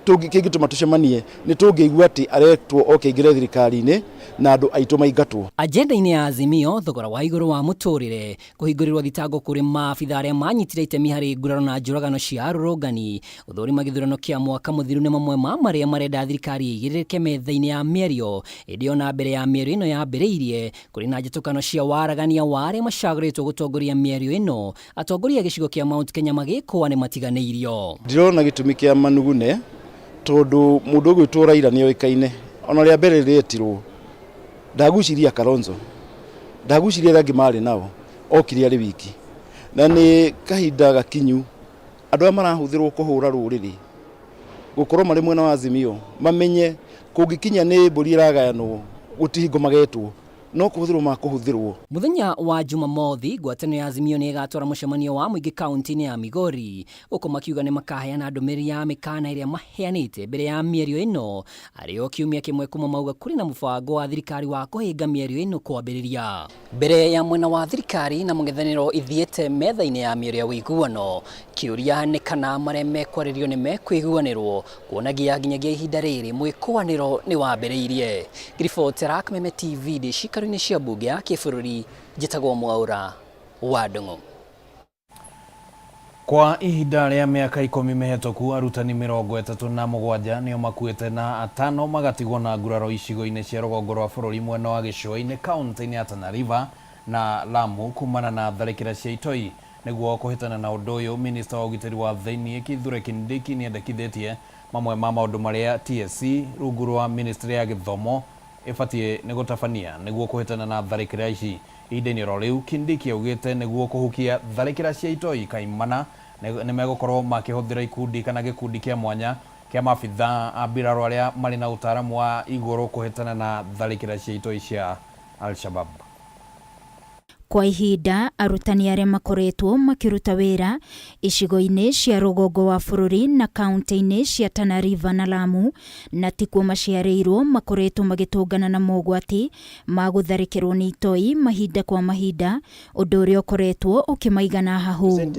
kĩngĩtũma tũcemanie nĩ tũngĩigua atĩ aretwo oke aingĩre thirikari-inĩ na andũ aitũ maingatwo. Agenda-inĩ ya Azimio, thogora wa igũrũ wa mũtũrĩre, kũhingũrĩrwo thitango kũrĩ maabitha arĩa manyitire itemi harĩ nguraro na njũragano cia arũrũngani, gũthũrima gĩthurano kĩa mwaka mũthiru nĩ mamwe ma marĩa marenda thirikari ĩigĩrĩrĩke metha-inĩ ya mĩario. Ĩndĩ ona mbere ya mĩario ĩno yambĩrĩirie, kũrĩ na njĩtũkano cia waragania wa arĩa macagũrĩtwo gũtongoria mĩario ĩno, atongoria a gĩcigo kĩa Mount Kenya magĩkũa nĩ matiganĩirio. Ndirona gĩtũmi kĩa manugune tondũ mũndũ ũgwĩtwo Raila nĩoĩkaine, ona rĩa mbere rĩetirwo ndaguciria Kalonzo, ndaguciria arĩa angĩ marĩ nao, okire arĩ wiki, na nĩ kahinda gakinyu andũ aya marahũthĩrwo kũhũra rũrĩrĩ gũkorwo marĩ mwena wa Azimio mamenye kũngĩkinya nĩ mbũri ĩragayanwo gũtihingo magetwo No kũhũthĩrwo makũhũthĩrwo. Mũthenya wa Jumamothi, ngwatanĩro ya Azimio nĩ ĩgatwara mũcemanio wa mũingĩ kaunti-inĩ ya Migori, gũkũ makiuga nĩ makaheana ndũmĩrĩri ya mĩkana ĩrĩa maheanĩte mbere ya mĩario ĩno, arĩ o kiumia kĩmwe kuma mauga kũrĩ na mũbango wa thirikari wa kũhĩnga mĩario ĩno kwambĩrĩria. Mbere ya mwena wa thirikari na mũng'ethanĩro ithiĩte metha-inĩ ya mĩario ya ũiguano, kĩũria nĩ kana marĩa mekwarĩrio nĩ mekũiguanĩrwo, kuonagia nginyagia ihinda rĩrĩ mwĩkũanĩro nĩ wambĩrĩirie. Ngĩribotera Kameme TV ndĩ ciikaro-inĩ cia mbunge ya kĩbũrũri, njĩtagwo Mwaũra wa Ndung'u. Kwa ihinda rĩa mĩaka 10 mĩhetũku, arutani 37 nĩo makuĩte na atano magatigwo na nguraro icigo-inĩ cia rũgongo rwa bũrũri mwena wa gĩcũa-inĩ kaunti-inĩ ya Tana River na Lamu kumana na tharĩkĩra cia itoi. Nĩguo kũhĩtana na ũndũ ũyũ, minista wa ũgitĩri wa thĩinĩ Kithure Kindiki nĩendekithĩtie mamwe ma maũndũ marĩa TSC rungu rwa ministry ya gĩthomo ĩbatiĩ nĩ gũtabania nĩguo kũhĩtana na tharĩkĩra ici. Ihinda-inĩ oro rĩu, Kindiki augĩte nĩguo kũhukia tharĩkĩra cia itoi kaimana nĩmegũkorwo makĩhũthĩra ikundi kana gĩkundi kĩa mwanya kĩa maabithaa a mbirarũ arĩa marĩ na ũtaaramu wa igũrũ kũhĩtana na tharĩkĩra cia itoi cia Al-Shabab. Kwa ihinda, arutani arĩa makoretwo makĩruta wĩra icigo-inĩ cia rũgongo wa bũrũri na kaunti-inĩ cia Tana River na Lamu na tikuo maciarĩirwo makoretwo magĩtũngana na mogwati ma gũtharĩkĩrwo nĩ itoi mahinda kwa mahinda, ũndũ ũrĩa ũkoretwo ũkĩmaiga na hahũ.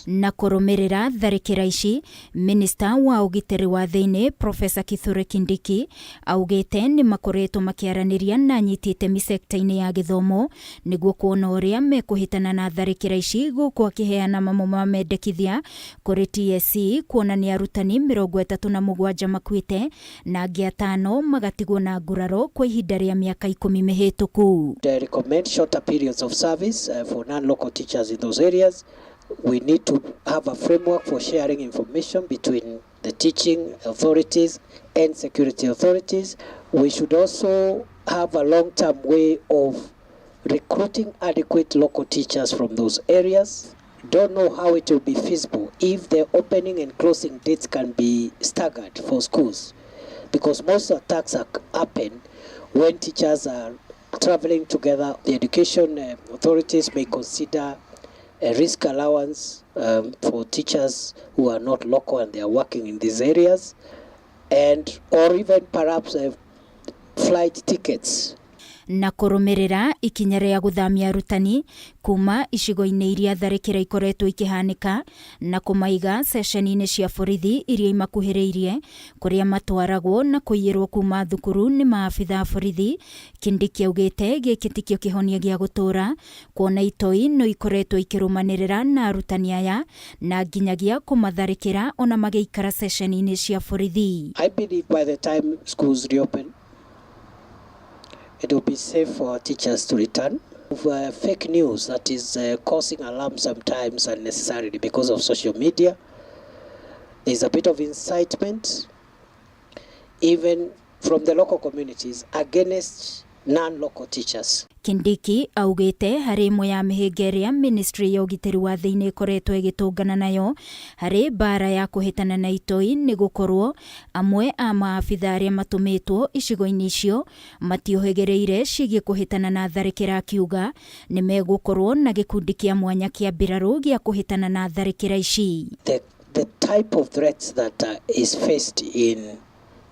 Na kũrũmĩrĩra tharĩkĩra ici, minista wa ũgitĩri wa thĩinĩ Professor Kithure Kindiki augĩte nĩ makoretwo makĩaranĩria na anyiti itemi sekta-inĩ ya gĩthomo nĩguo kuona ũrĩa mekũhĩtana na tharĩkĩra ici, gũkũ akĩheana mamwe ma mendekithia kũrĩ TSC kuona nĩ arutani 37 makuĩte na angĩ atano magatigwo na nguraro kwa ihinda rĩa mĩaka 10 mĩhĩtũku. I recommend shorter periods of service for non-local teachers in those areas. We need to have a framework for sharing information between the teaching authorities and security authorities. We should also have a long-term way of recruiting adequate local teachers from those areas. Don't know how it will be feasible if the opening and closing dates can be staggered for schools, because most attacks happen when teachers are traveling together. The education authorities may consider a risk allowance for teachers who are not local and they are working in these areas, and or even perhaps flight tickets. Na kũrũmĩrĩra ikinya rĩa gũthamia arutani kuma icigo-inĩ iria tharĩkĩra ikoretwo ikĩhanĩka na kũmaiga ceceni-inĩ cia borithi iria imakuhĩrĩirie kũrĩa matwaragwo na kũiyĩrwo kuma thukuru nĩ maabitha a borithi, Kindiki augĩte gĩkĩ tikĩo kĩhonia gĩa gũtũra kuona itoi no ikoretwo ikĩrũmanĩrĩra na arutani aya na nginyagia kũmatharĩkĩra ona magĩikara ceceni-inĩ cia borithi. I believe by the time schools reopen, it will be safe for our teachers to return. Of fake news that is causing alarm sometimes unnecessarily because of social media. There's a bit of incitement, even from the local communities, against non-local teachers. Kindiki augĩte harĩ ĩmwe ya mĩhĩnga ĩrĩa ministry ya ũgitĩri wa thĩinĩ ĩkoretwo ĩgĩtũngana nayo harĩ mbara ya kũhĩtana na itoi nĩ gũkorwo amwe a maabitha arĩa matũmĩtwo icigo-inĩ icio matiũhĩgĩrĩire ciĩgiĩ kũhĩtana na tharĩkĩra, akiuga nĩ megũkorwo na gĩkundi kĩa mwanya kĩa mbirarũ gĩa kũhĩtana na tharĩkĩra ici. The type of threats that is faced in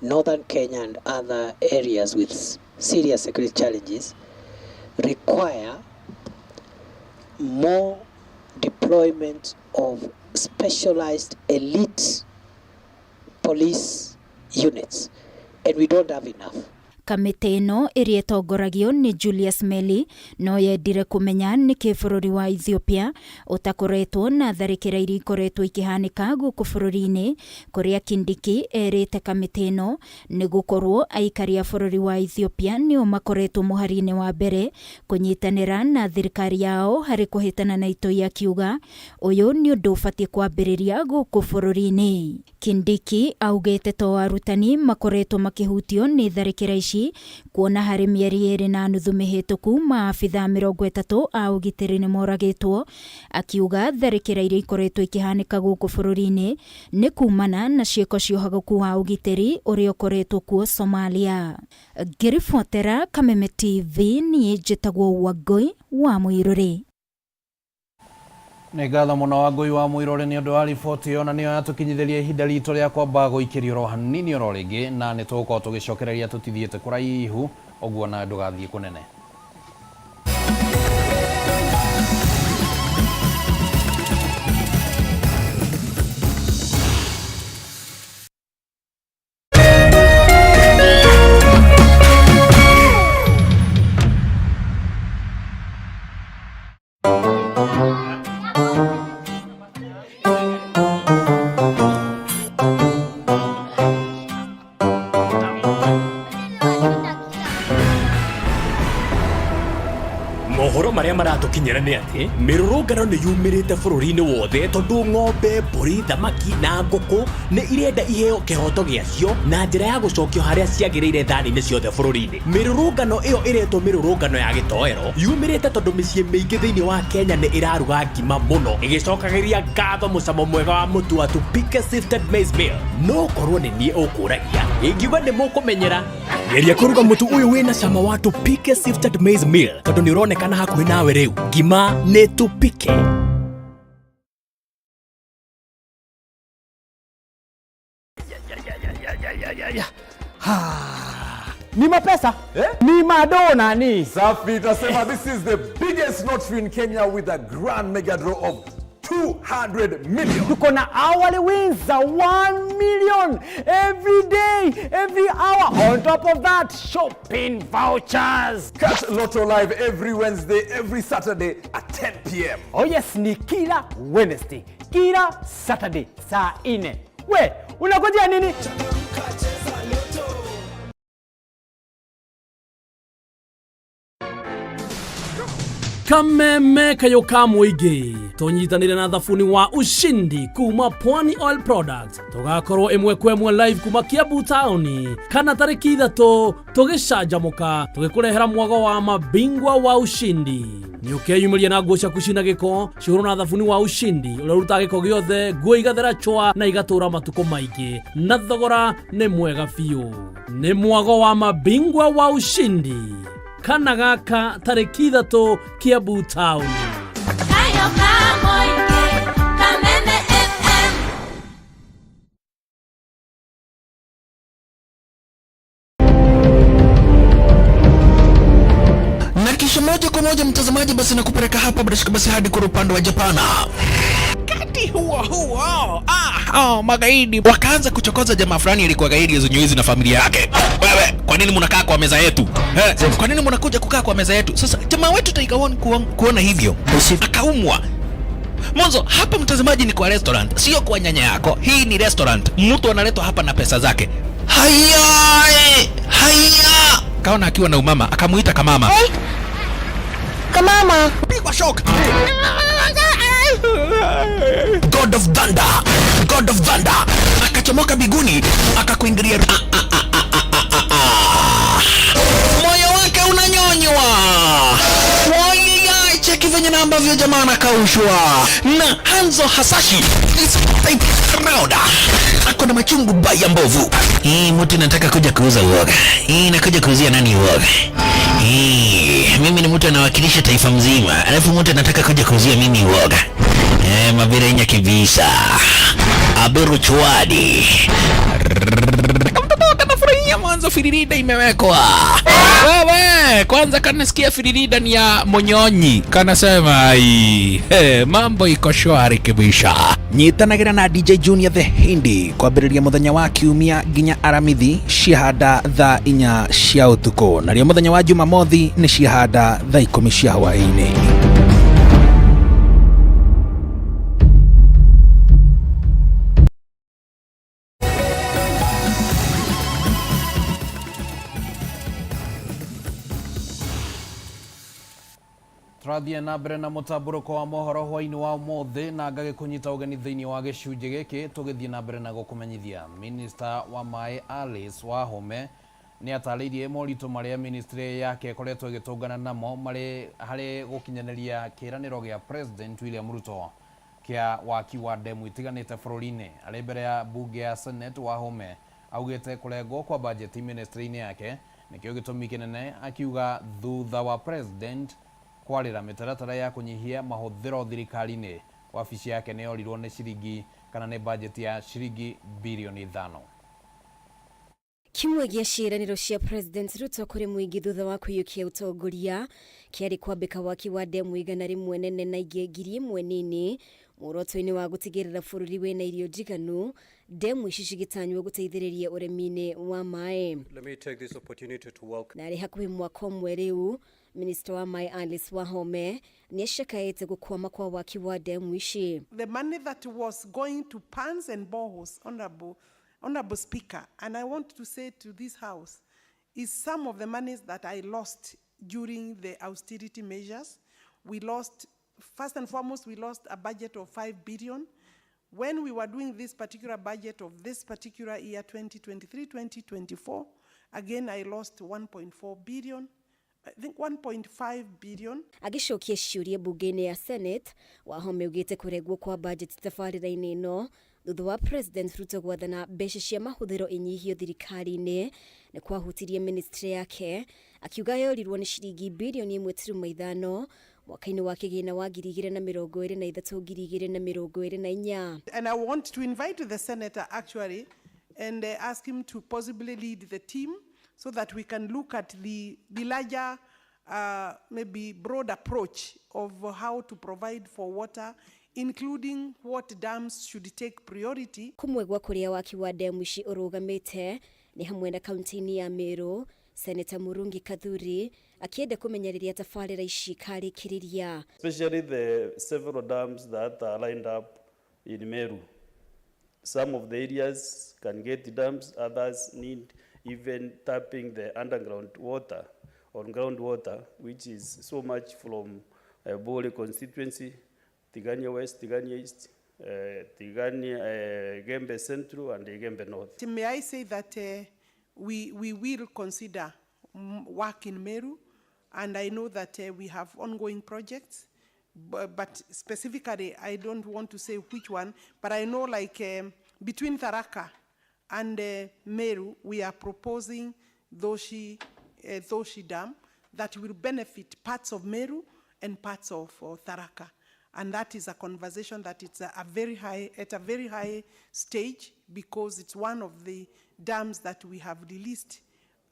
northern Kenya and other areas with serious security challenges require more deployment of specialized elite police units, and we don't have enough. Kamĩtĩ ĩno ĩrĩa ĩtongoragio nĩ Julius Meli no yendire kũmenya nĩkĩ bũrũri wa Ethiopia ũtakoretwo na tharĩkĩra iria ikoretwo ikĩhanĩka gũkũ bũrũri-inĩ, kũrĩa Kindiki erĩte kamĩtĩ ĩno nĩ gũkorwo aikari a bũrũri wa Ethiopia nĩo makoretwo mũhari-inĩ wa mbere kũnyitanĩra na thirikari yao harĩ kũhĩtana na itoi, akiuga ũyũ nĩ ũndũ ũbatiĩ kwambĩrĩria gũkũ bũrũri-inĩ. Kindiki augĩte to arutani makoretwo makĩhutio nĩ tharĩkĩra ici. ici kuona harĩ mĩeri ĩrĩ na nuthu mĩhĩtũku maabithaa 30 a ũgitĩri nĩ moragĩtwo, akiuga tharĩkĩra iria ikoretwo ikĩhanĩka gũkũ bũrũri-inĩ nĩ kumana na ciĩko cia ũhagũku wa ũgitĩri ũrĩa ũkoretwo kuo Somalia. Ngĩribotera Kameme TV niĩ njĩtagwo Wangũi wa Mũirũrĩ. Nĩ ngatho mũno Wangũi wa Mũirũrĩ nĩ ũndũ wa riboti ĩyo, na nĩyo yatũkinyithĩria ihinda ritũ rĩa kwamba gũikĩrio oro hanini oro rĩngĩ, na nĩ tũgũkorwo tũgĩcokereria tũtithiĩte kũraihu ũguo nawe ndũgathiĩ kũnene. Mohoro marĩa maratũkinyĩra nĩ atĩ mĩrũrũngano nĩ yumĩrĩte bũrũri-inĩ wothe tondũ ng'ombe, mbũri, thamaki na ngũkũ nĩ irenda iheo kĩhoto gĩacio na njĩra ya gũcokio harĩa ciagĩrĩire thani-inĩ ciothe bũrũri-inĩ. Mĩrũrũngano ĩyo ĩretwo mĩrũrũngano ya gĩtoero yumĩrĩte tondũ mĩciĩ mĩingĩ thĩinĩ wa Kenya nĩ ĩraruga ngima mũno ĩgĩcokagĩria ngatho mũcamo mwega wa mũtu wa Tupike Sifted Maize Meal. No korwo nĩ niĩ ũkũragia, ingiuga nĩ mũkũmenyera. Geria kũruga mũtu ũyũ wĩna cama wa Tupike Sifted Maize Meal tondũ nĩ ũronekana hakuhĩ nawe rĩu. Ngima nĩ Tupike. Ni mapesa eh? Ni madona ni Safi, tasema this is the biggest lottery in Kenya with a grand mega draw of 200 million. Tuko na hourly wins za 1 million every day, every hour. On top of that, shopping vouchers. Catch Lotto Live every Wednesday, every Saturday at 10 p.m. Oh yes, ni kila Wednesday, kila Saturday saa 4. We, unangojea nini? Kameme kayũ ka mũingĩ tũnyitanĩre na thabuni wa ushindi kuma Pwani Oil Products tũgakorwo ĩmwe kwa ĩmwe live kuma Kiambu taũni kana tarĩki 3 tũgĩcanjamũka tũgĩkũrehera mwago wa mabingwa wa ushindi. Nĩ ũkeyumĩria na nguo ciaku cina gĩko cihũrwo na thabuni wa ushindi ũrĩa ũrutaga gĩko gĩothe, nguo igathera chwa na igatũra matukũ maingĩ na thogora nĩ mwega biũ. Nĩ mwago wa mabingwa wa ushindi kana gaka tarĩki 3 Kiambu taũni. Kayo ka mũingĩ, Kameme FM. Na kisha moja kwa moja mtazamaji, basi nakupeleka hapa bila shaka basi hadi kwa upande wa Japana. Wakati huo huo, magaidi wakaanza kuchokoza jamaa fulani alikuwa gaidi ya na familia yake. Wewe, kwa nini mnakaa kwa meza yetu? Kwa nini mnakuja kukaa kwa meza yetu? Sasa jamaa wetu Tiger One kuona hivyo akaumwa. Mwanzo hapa mtazamaji ni kwa restaurant, sio kwa nyanya yako. Hii ni restaurant, mtu analetwa hapa na pesa zake. Haya, haya. Kaona akiwa na umama, akamuita kamama. Hey. Kamama. Pigwa shock. God of Thunder, God of Thunder akachomoka biguni akakuingilia. Moyo wake unanyonywa. Wai, cheki venye na ambavyo jamaa anakaushwa na Hanzo Hasashi is type round. Ako na machungu baya mbovu. Hii mtu nataka kuja kuuza uoga. Hii nakuja kuuzia nani uoga? Hii mimi ni mtu anawakilisha taifa mzima, alafu mtu anataka kuja kuuzia mimi uoga. Mabirenya kibisa. Abiru chwadi. Kamtoto kanafurahia mwanzo firirida imewekwa. Wewe, kwanza kanasikia firirida ni ya monyonyi. Kanasema ai, hey, mambo iko shwari kibisha. Nyitanagira na DJ Junior the Hindi kwambĩrĩria mũthenya wa kiumia nginya Aramithi ciahanda thaa 4 cia ũtukũ, narĩo mũthenya wa Jumamothi nĩ ciahanda thaa 10 cia hwaĩ-inĩ. Tũrathiĩ na mbere na mũtambũrũko wa mohoro hwaĩ-inĩ wa ũmũthĩ na ngagĩkũnyita ũgeni thĩinĩ wa gĩcunjĩ gĩkĩ tũgĩthiĩ na mbere na gũkũmenyithia. Minista wa maĩ Alice Wahome Nĩ atarĩirie moritũ marĩa ministry yake ĩkoretwo ĩgĩtũngana namo marĩ harĩ gũkinyanĩria kĩĩranĩro gĩa President William Ruto kĩa waki wa ndemu itiganĩte bũrũri-inĩ. Arĩ mbere ya mbunge ya Senate, Wahome augĩte kũrengwo kwa bajeti ministry-inĩ yake nĩkĩo gĩtũmi kĩnene, akiuga thutha wa President kwarĩra mĩtaratara ya kũnyihia mahũthĩro thirikari-inĩ, wabici yake nĩ yorirwo nĩ ciringi kana nĩ bajeti ya ciringi birioni ithano. Kĩmwe gĩa ciĩranĩro cia President Ruto kũrĩ mũingĩ thutha wa kũiyũkia ũtongoria kĩarĩ kwambĩka waki wa ndemu 100 nene na ingĩ 1000 nini muoroto-inĩ wa gũtigĩrĩra bũrũri wĩna irio njiganu, ndemu ici cigĩtanywo gũteithĩrĩria ũrĩmi-inĩ wa maĩ. Let me take this opportunity to welcome Na arĩ hakuhĩ mwaka ũmwe rĩu, Minista wa maĩ Alice Wahome nĩacakaĩte gũkwama kwa waki wa ndemu ici. The money that was going to pans and boreholes, Honorable Speaker, and I want to say to this House, is some of the monies that I lost during the austerity measures. We lost, first and foremost, we lost a budget of 5 billion. When we were doing this particular budget of this particular year, 2023-2024, again, I lost 1.4 billion. I think 1.5 billion. Agĩcokia ciũria mbunge-inĩ ya Senate, Wahome augĩte kũrengwo kwa bajeti tabarĩra-inĩ ĩno thutha wa President Ruto gwathana mbeca cia mahũthĩro inyihio thirikari-inĩ nĩ kwahutirie ministry yake, akiuga yorirwo nĩ ciringi birioni ĩmwe turuma ithano mwaka-inĩ wa kĩgĩna wa 2023 2024. And I want to invite the senator actually and ask him to possibly lead the team so that we can look at the larger, maybe broad approach of how to provide for water, including what dams should take priority. Kũmwe gwa kũrĩa waki wa ndemu ici ũrũgamĩte nĩ hamwe na kaunti-inĩ ya Meru, Senator Murungi Kathuri akĩenda kũmenya rĩrĩa tabarĩra ici ikarĩkĩrĩria. Especially the several dams that are lined up in Meru. Some of the areas can get dams, others need even tapping the underground water or groundwater, which is so much from Bole constituency, Tigania West, Tigania East, Tigania, Igembe Central and Igembe North. May I say that we will consider work in Meru, and I know that we have ongoing projects, but specifically I don't want to say which one, but I know between Tharaka and Meru, we are proposing Thoshi Dam that will benefit parts of Meru and parts of Tharaka. And that is a conversation that it's a very high, at a very high stage, because it's one of the dams that we have released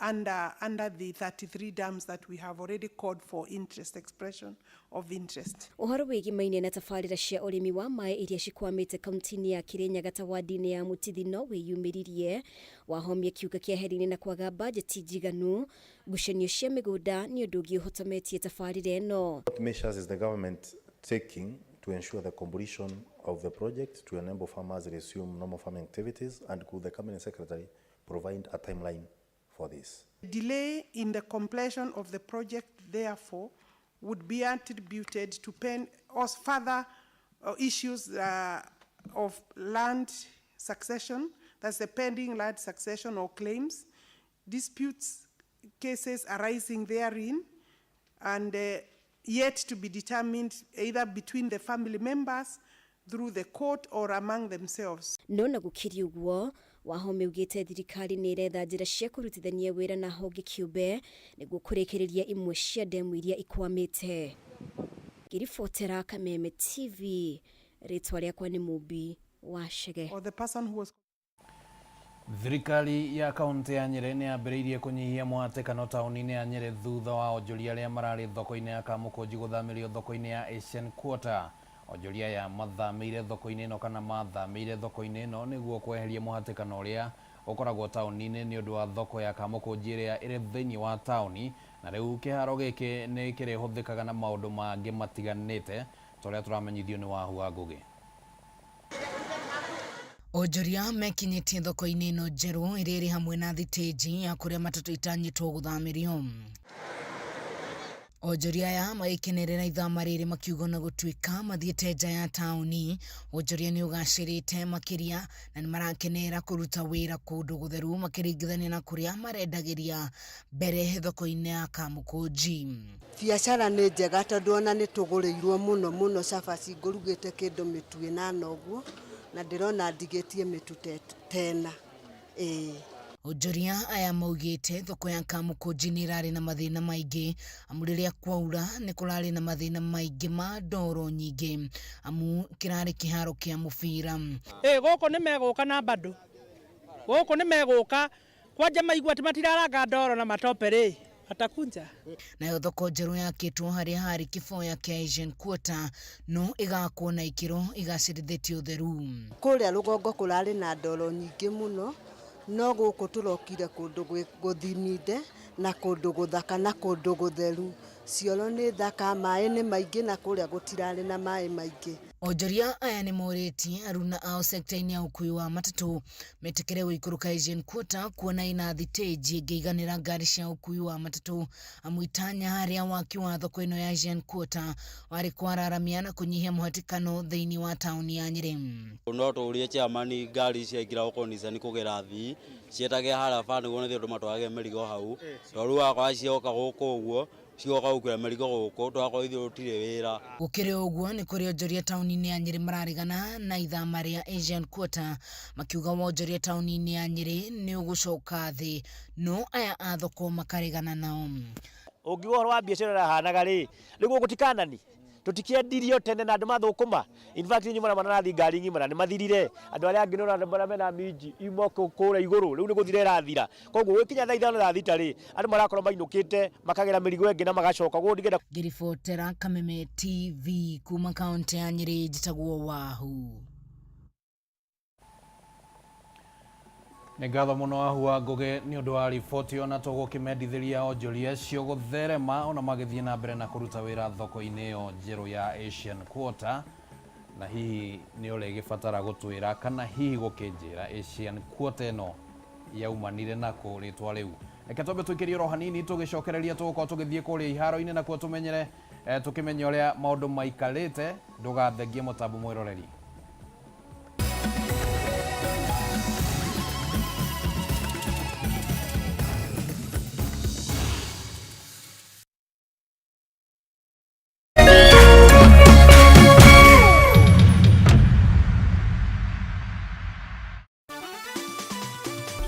under the 33 dams that we have already called for interest, expression of interest. Ũhoro wĩgimaine na tabarĩra cia ũrĩmi wa maĩ iria cikwamĩte kaunti-inĩ ya Kirinyaga ta wadi-inĩ ya Mũtithi no wĩyumĩririe. Wahome akiuga kĩeheri-inĩ na kwaga bajeti njiganu, ngucanio cia mĩgũnda nĩ ũndũ ũngĩ ũhotometie tabarĩra ĩno. What measures is the government taking to ensure the completion of the project to enable farmers resume normal farming activities, and could the Cabinet Secretary provide a timeline for this? Delay in the completion of the project, therefore, would be attributed to pen us further issues of land succession, that's the pending land succession or claims, disputes, cases arising therein, and yet to be determined either between the family members, through the court or among themselves. No na gũkĩrĩ ũguo, Wahome augĩte thirikari nĩ ĩretha njĩra cia kũrutithania wĩra na honge kĩũmbe nĩguo kũrĩkĩrĩria imwe cia ndemu iria ikwamĩte. Ngĩribotera Kameme TV, rĩtwa rĩakwa nĩ Mũmbi wa Chege. Or the person who was Thirikari ya kaunti ya Nyeri nĩ yambĩrĩirie kũnyihia mũhatĩkano taũni-inĩ ya Nyeri thutha wa onjoria arĩa mararĩ thoko-inĩ ya Kamũkũnji gũthamĩrio thoko-inĩ ya Asian Quarter. Onjoria aya mathamĩire thoko-inĩ ĩno kana mathamĩire thoko-inĩ ĩno nĩguo kweheria mũhatĩkano ũrĩa ũkoragwo taũni-inĩ nĩ ũndũ wa thoko ya Kamũkũnji ĩrĩa ĩrĩ thĩinĩ wa taũni, na rĩu kĩharo gĩkĩ nĩ kĩrĩhũthĩkaga na maũndũ mangĩ matiganĩte ta ũrĩa tũramenyithio nĩ Wahu wa Ngũgĩ. Onjoria mekinyĩtie thoko-inĩ ĩno njerũ ĩrĩa ĩrĩ hamwe na thitĩnji ya kũrĩa matatũ itanyĩtwo gũthamĩrio. Onjoria aya magĩkenerera ithama rĩrĩ makiuga ona gũtuĩka mathiĩte nja ya taũni, wonjoria nĩ ũgacĩrĩte makĩria na nĩ marakenera kũruta wĩra kũndũ gũtheru makĩringithania na kũrĩa marendagĩria mbere thoko-inĩ ya Kamũkũnji. Biacara nĩ njega tondũ ona nĩ tũgũrĩirwo mũno mũno cabaci ngũrugĩte kĩndũ mĩtu ĩnana ũguo na ndĩrona ndigĩtie mĩtu tena ĩĩ. Onjoria aya maugĩte thoko ya Kamũkũnji nĩ ĩrarĩ na mathĩna maingĩ amu rĩrĩa kwaura nĩ kũrarĩ na mathĩna maingĩ ma ndoro nyingĩ amu kĩrarĩ kĩharo kĩa mũbira. Ĩ gũkũ nĩ megũka na bado gũkũ nĩ megũka kwanja maigua atĩ matiraranga ndoro na matope rĩ watakunja. Nayo thoko njerũ yakĩtwo harĩa harĩ kĩboya kĩa Asian Quarter no ĩgakwo na ikĩro igacĩrithĩtie ũtheru. Kũrĩa rũgongo kũrarĩ na ndoro nyingĩ mũno no gũkũ tũrokire kũndũ gũthiminde na kũndũ gũthaka na kũndũ gũtheru. Cioro nĩ thaka, maĩ nĩ maingĩ na kũrĩa gũtirarĩ na maĩ maingĩ. Onjoria aya nĩ morĩtie aruna ao sekta-inĩ ya ũkui wa matatũ metĩkĩre gũikũrũka Asian Quarter kuona ĩna thitĩnji ĩngĩiganĩra ngari cia ũkui wa matatũ amu itanya rĩa waki wa thoko ĩno ya Asian Quarter warĩ kwararamia na kũnyihia mũhatĩkano thĩinĩ wa taũni ya Nyĩrĩ. No tũrie chairman ngari ciaingĩra gũkũ Nissan kũgera athii ciĩtage haraba nĩguo nĩthuĩ tũmatwarage mĩrigo hau tondũ rĩu wakora cioka gũkũ ũguo cioka gũkuĩra mĩrigo gũkũ tũgakorwo ithuĩ tũtirĩ wĩra. Gũkĩrĩ ũguo nĩ kũrĩ onjoria taũni-inĩ ya Nyĩrĩ mararegana na ithama rĩa Asian Quarter makiuga wonjoria taũni-inĩ ya Nyĩrĩ nĩ ũgũcoka thĩ no aya a thoko makaregana nao. Ũngiuga ũhoro wa biacara ũrĩa ĩrahanaga rĩ, rĩu gũkũ ti Kanani? Tũtikĩendirio tene na andũ mathũkũma? In fact inyuĩ mũrona marathiĩ ngari ng'ima na nĩ mathirire. Andũ arĩa angĩ nĩ ũrona arĩa mena minji ima kũrĩa igũrũ, rĩu nĩ gũthira ĩrathira. Koguo gũgĩkinya thaa ithano thaa thita rĩ, andũ marakorwo mainũkĩte makagĩra mĩrigo ĩngĩ na magacoka. Koguo ndingĩenda. Ngĩribotera Kameme TV kuma kaũntĩ ya Nyĩrĩ njĩtagwo Wahu. Nĩ ngatho mũno Wahu wa Ngũgĩ nĩ ũndũ wa riboti ĩyo na tũgũkĩmendithĩria onjoria acio gũtherema ona magĩthiĩ na mbere na kũruta wĩra thoko-inĩ ĩyo njerũ ya Asian Quarter. Na hihi nĩ ũrĩgĩbatara gũtwĩra kana hihi gũkĩnjĩra Asian Quarter ĩno yaumanire nakũ rĩtwa rĩu. Reke twambe tũikĩrie oro hanini tũgĩcokereria tũgũkorwo tũgĩthiĩ kũrĩa iharo-inĩ nakuo tũmenyere tũkĩmenye ũrĩa maũndũ maikarĩte. Ndũgathengie mũtambo mwĩroreri.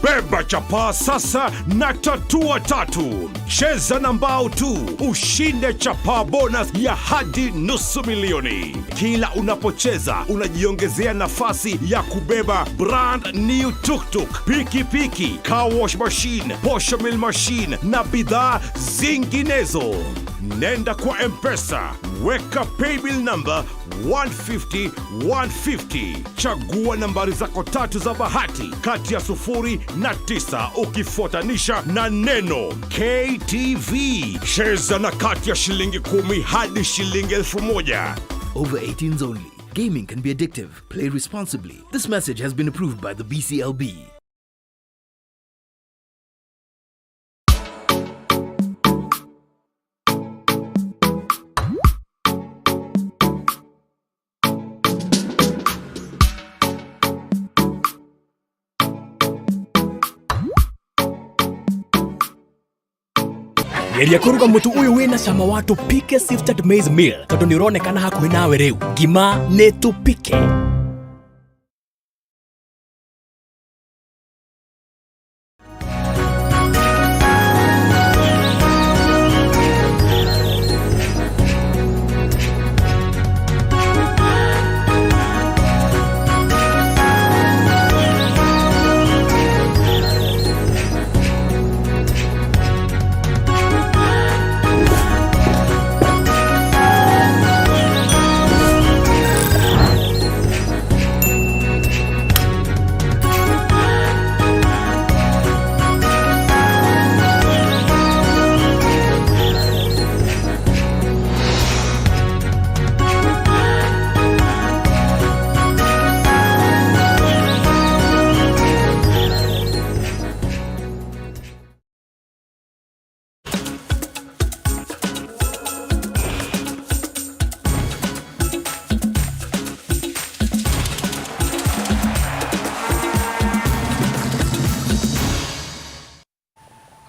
Beba chapaa sasa na tatua tatu. Cheza na mbao tu ushinde chapaa bonus ya hadi nusu milioni. Kila unapocheza unajiongezea nafasi ya kubeba brand new tuktuk, pikipiki, car wash machine, posho mill machine na bidhaa zinginezo. Nenda kwa M-Pesa, weka paybill number 150 150. Chagua nambari zako tatu za bahati kati ya 0 na 9 ukifuatanisha na neno KTV. Cheza na kati ya shilingi 10 hadi shilingi 1000. Over 18s only. Gaming can be addictive. Play responsibly. This message has been approved by the BCLB. Geria kũruga mũtu ũyũ wĩna cama wa Tupike Sifted Maize Meal tondũ nĩ ũronekana hakuhĩ nawe rĩu. Ngima nĩ Tupike.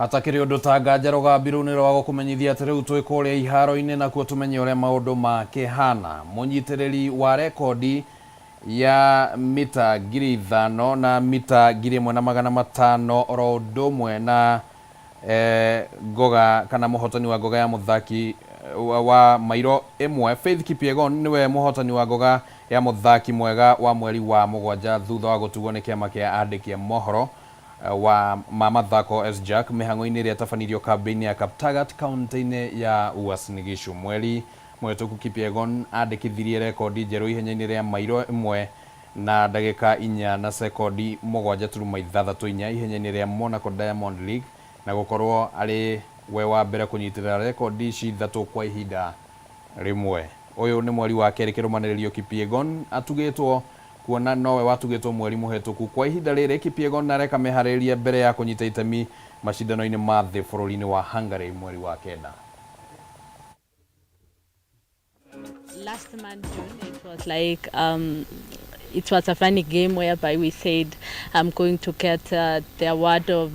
Hatakĩrĩ ũndũ ta nganja rũgambi rũu nĩ rwa gũkũmenyithia atĩ rĩu twĩ kũrĩa iharo-inĩ nakuo tũmenye ũrĩa maũndũ makĩhana. Mũnyitĩrĩri wa rekondi ya mita 5000 na mita 1500 oro ũndũ ũmwe na ngoga kana mũhotani wa ngoga ya mũthaki wa mairo ĩmwe Faith Kipyegon nĩwe mũhotani wa ngoga ya mũthaki mwega wa mweri wa 7 thutha wa gũtugwo nĩ kĩama kĩa andĩki a mohoro wa ma mathako SJAK mĩhang'o-inĩ ĩrĩa ĩtabanirio kambĩ-inĩ ya Kaptagat kaunti-inĩ ya Uasin Gishu. Mweri mũhĩtũku Kipyegon andĩkithirie rekondi njerũ ihenya-inĩ rĩa mairo ĩmwe na ndagĩka 4 na sekondi 7.64 ihenya-inĩ rĩa Monaco Diamond League na gũkorwo arĩ we wa mbere kũnyitĩrĩra rekondi ici ithatũ kwa ihinda rĩmwe. Ũyũ nĩ mweri wa kerĩ kĩrũmanĩrĩrio Kipyegon atugĩtwo kuona nowe watugĩtwo mweri mũhĩtũku. Kwa ihinda rĩrĩ Kipyegon areka meharĩrĩria mbere ya kũnyita itemi macindano-inĩ ma thĩ bũrũri-inĩ wa Hungary mweri wa 9. Last month, June, it was like it was a funny game whereby we said I'm going to get the award of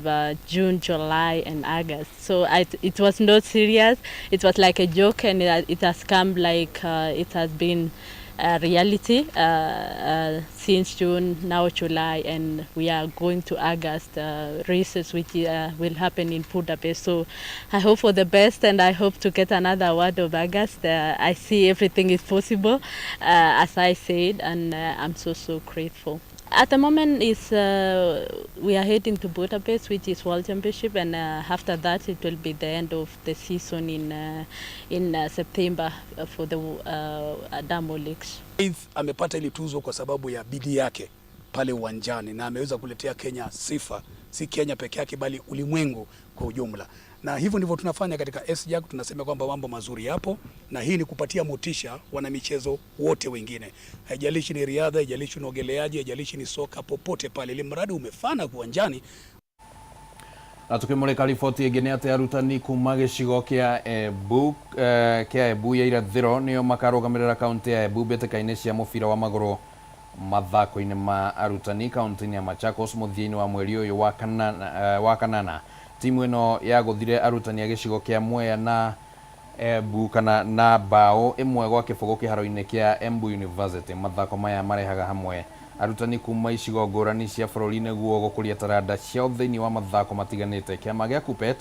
June, July, and August. So it was not serious. It was like a joke, and it has come like it has been a reality since June, now July, and we are going to August races, which will happen in Budapest. So I hope for the best, and I hope to get another award of August. I see everything is possible, as I said, and I'm so, so grateful. At the moment, is we are heading to Budapest, which is World Championship, and after that, it will be the end of the season in September for the Diamond Leagues. Faith amepata ile tuzo kwa sababu ya bidii yake pale uwanjani na ameweza kuletea Kenya sifa, si Kenya peke yake bali ulimwengu kwa ujumla. Na hivyo ndivyo tunafanya katika SJAK, tunasema kwamba mambo mazuri yapo, na hii ni kupatia motisha wanamichezo wote wengine. Haijalishi ni riadha, haijalishi ni uogeleaji, haijalishi ni soka, popote pale, ili mradi umefana uwanjani. Na tukimulika riboti ĩngĩ nĩ atĩ arutani kuma gĩcigo kĩa Embu kĩa Embu ya irathĩro nĩo makarũgamĩrĩra kaunti ya Embu mbĩtĩka-inĩ cia mũbira wa magũrũ mathako-inĩ ma arutani kaunti-inĩ ya Machakos mũthia-inĩ wa mweri ũyũ wa kanana. Timu ĩno yagũthire arutani a gĩcigo kĩa Mwea na Embu kana na bao 1-0 kĩharo-inĩ kĩa Embu University. Mathako maya marehaga hamwe arutani kuma icigo ngũrani cia bũrũri nĩguo gũkũria taranda ciao thĩinĩ wa mathako matiganĩte. Kĩama gĩa KUPPET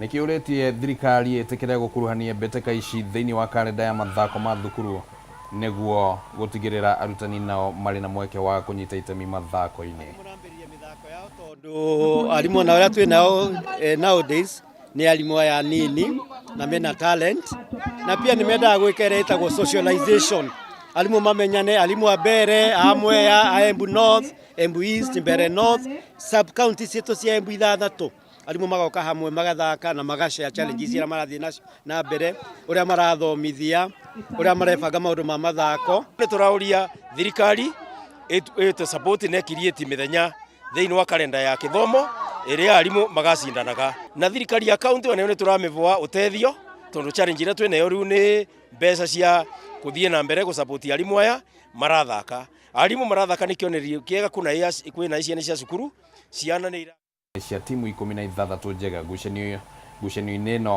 nĩ kĩũrĩtie thirikari ĩtĩkĩre gũkuruhania mbĩtĩka ici thĩinĩ wa karenda ya mathako ma thukuru nĩguo gũtigĩrĩra arutani nao marĩ na mweke wa kũnyita itemi mathako-inĩ. Tondũ arimũ na arĩa twĩ nao nowadays nĩ arimũ aya anini na mena talent na pia nĩ mendaga gwĩka ĩrĩa ĩtagwo socialization. Arimũ mamenyane, arimũ a Mbere, a Mwea, a Embu North, Embu East, Mbere North, sub county citũ cia Embu ithathatũ. Arimũ magoka hamwe magathaka na magashare challenges iria marathiĩ nacio na mbere, ũrĩa marathomithia, ũrĩa marebanga maũndũ ma mathako. Nĩ tũraũria thirikari ĩtũ support na ĩkiriĩti mĩthenya thĩinĩ wa kalenda ya kĩthomo ĩrĩa arimũ magacindanaga na thirikari ya county onayo nĩ tũramĩvoa ũteithio tondũ challenge ĩrĩa twĩnayo rĩu nĩ mbeca cia kũthiĩ na mbere gũsupport arimũ aya marathaka. Arimũ marathaka nĩ kĩonereria kĩega kwĩna ciana cia cukuru, ciana nĩ cia timu 16 njega ngucanio-inĩ ĩno.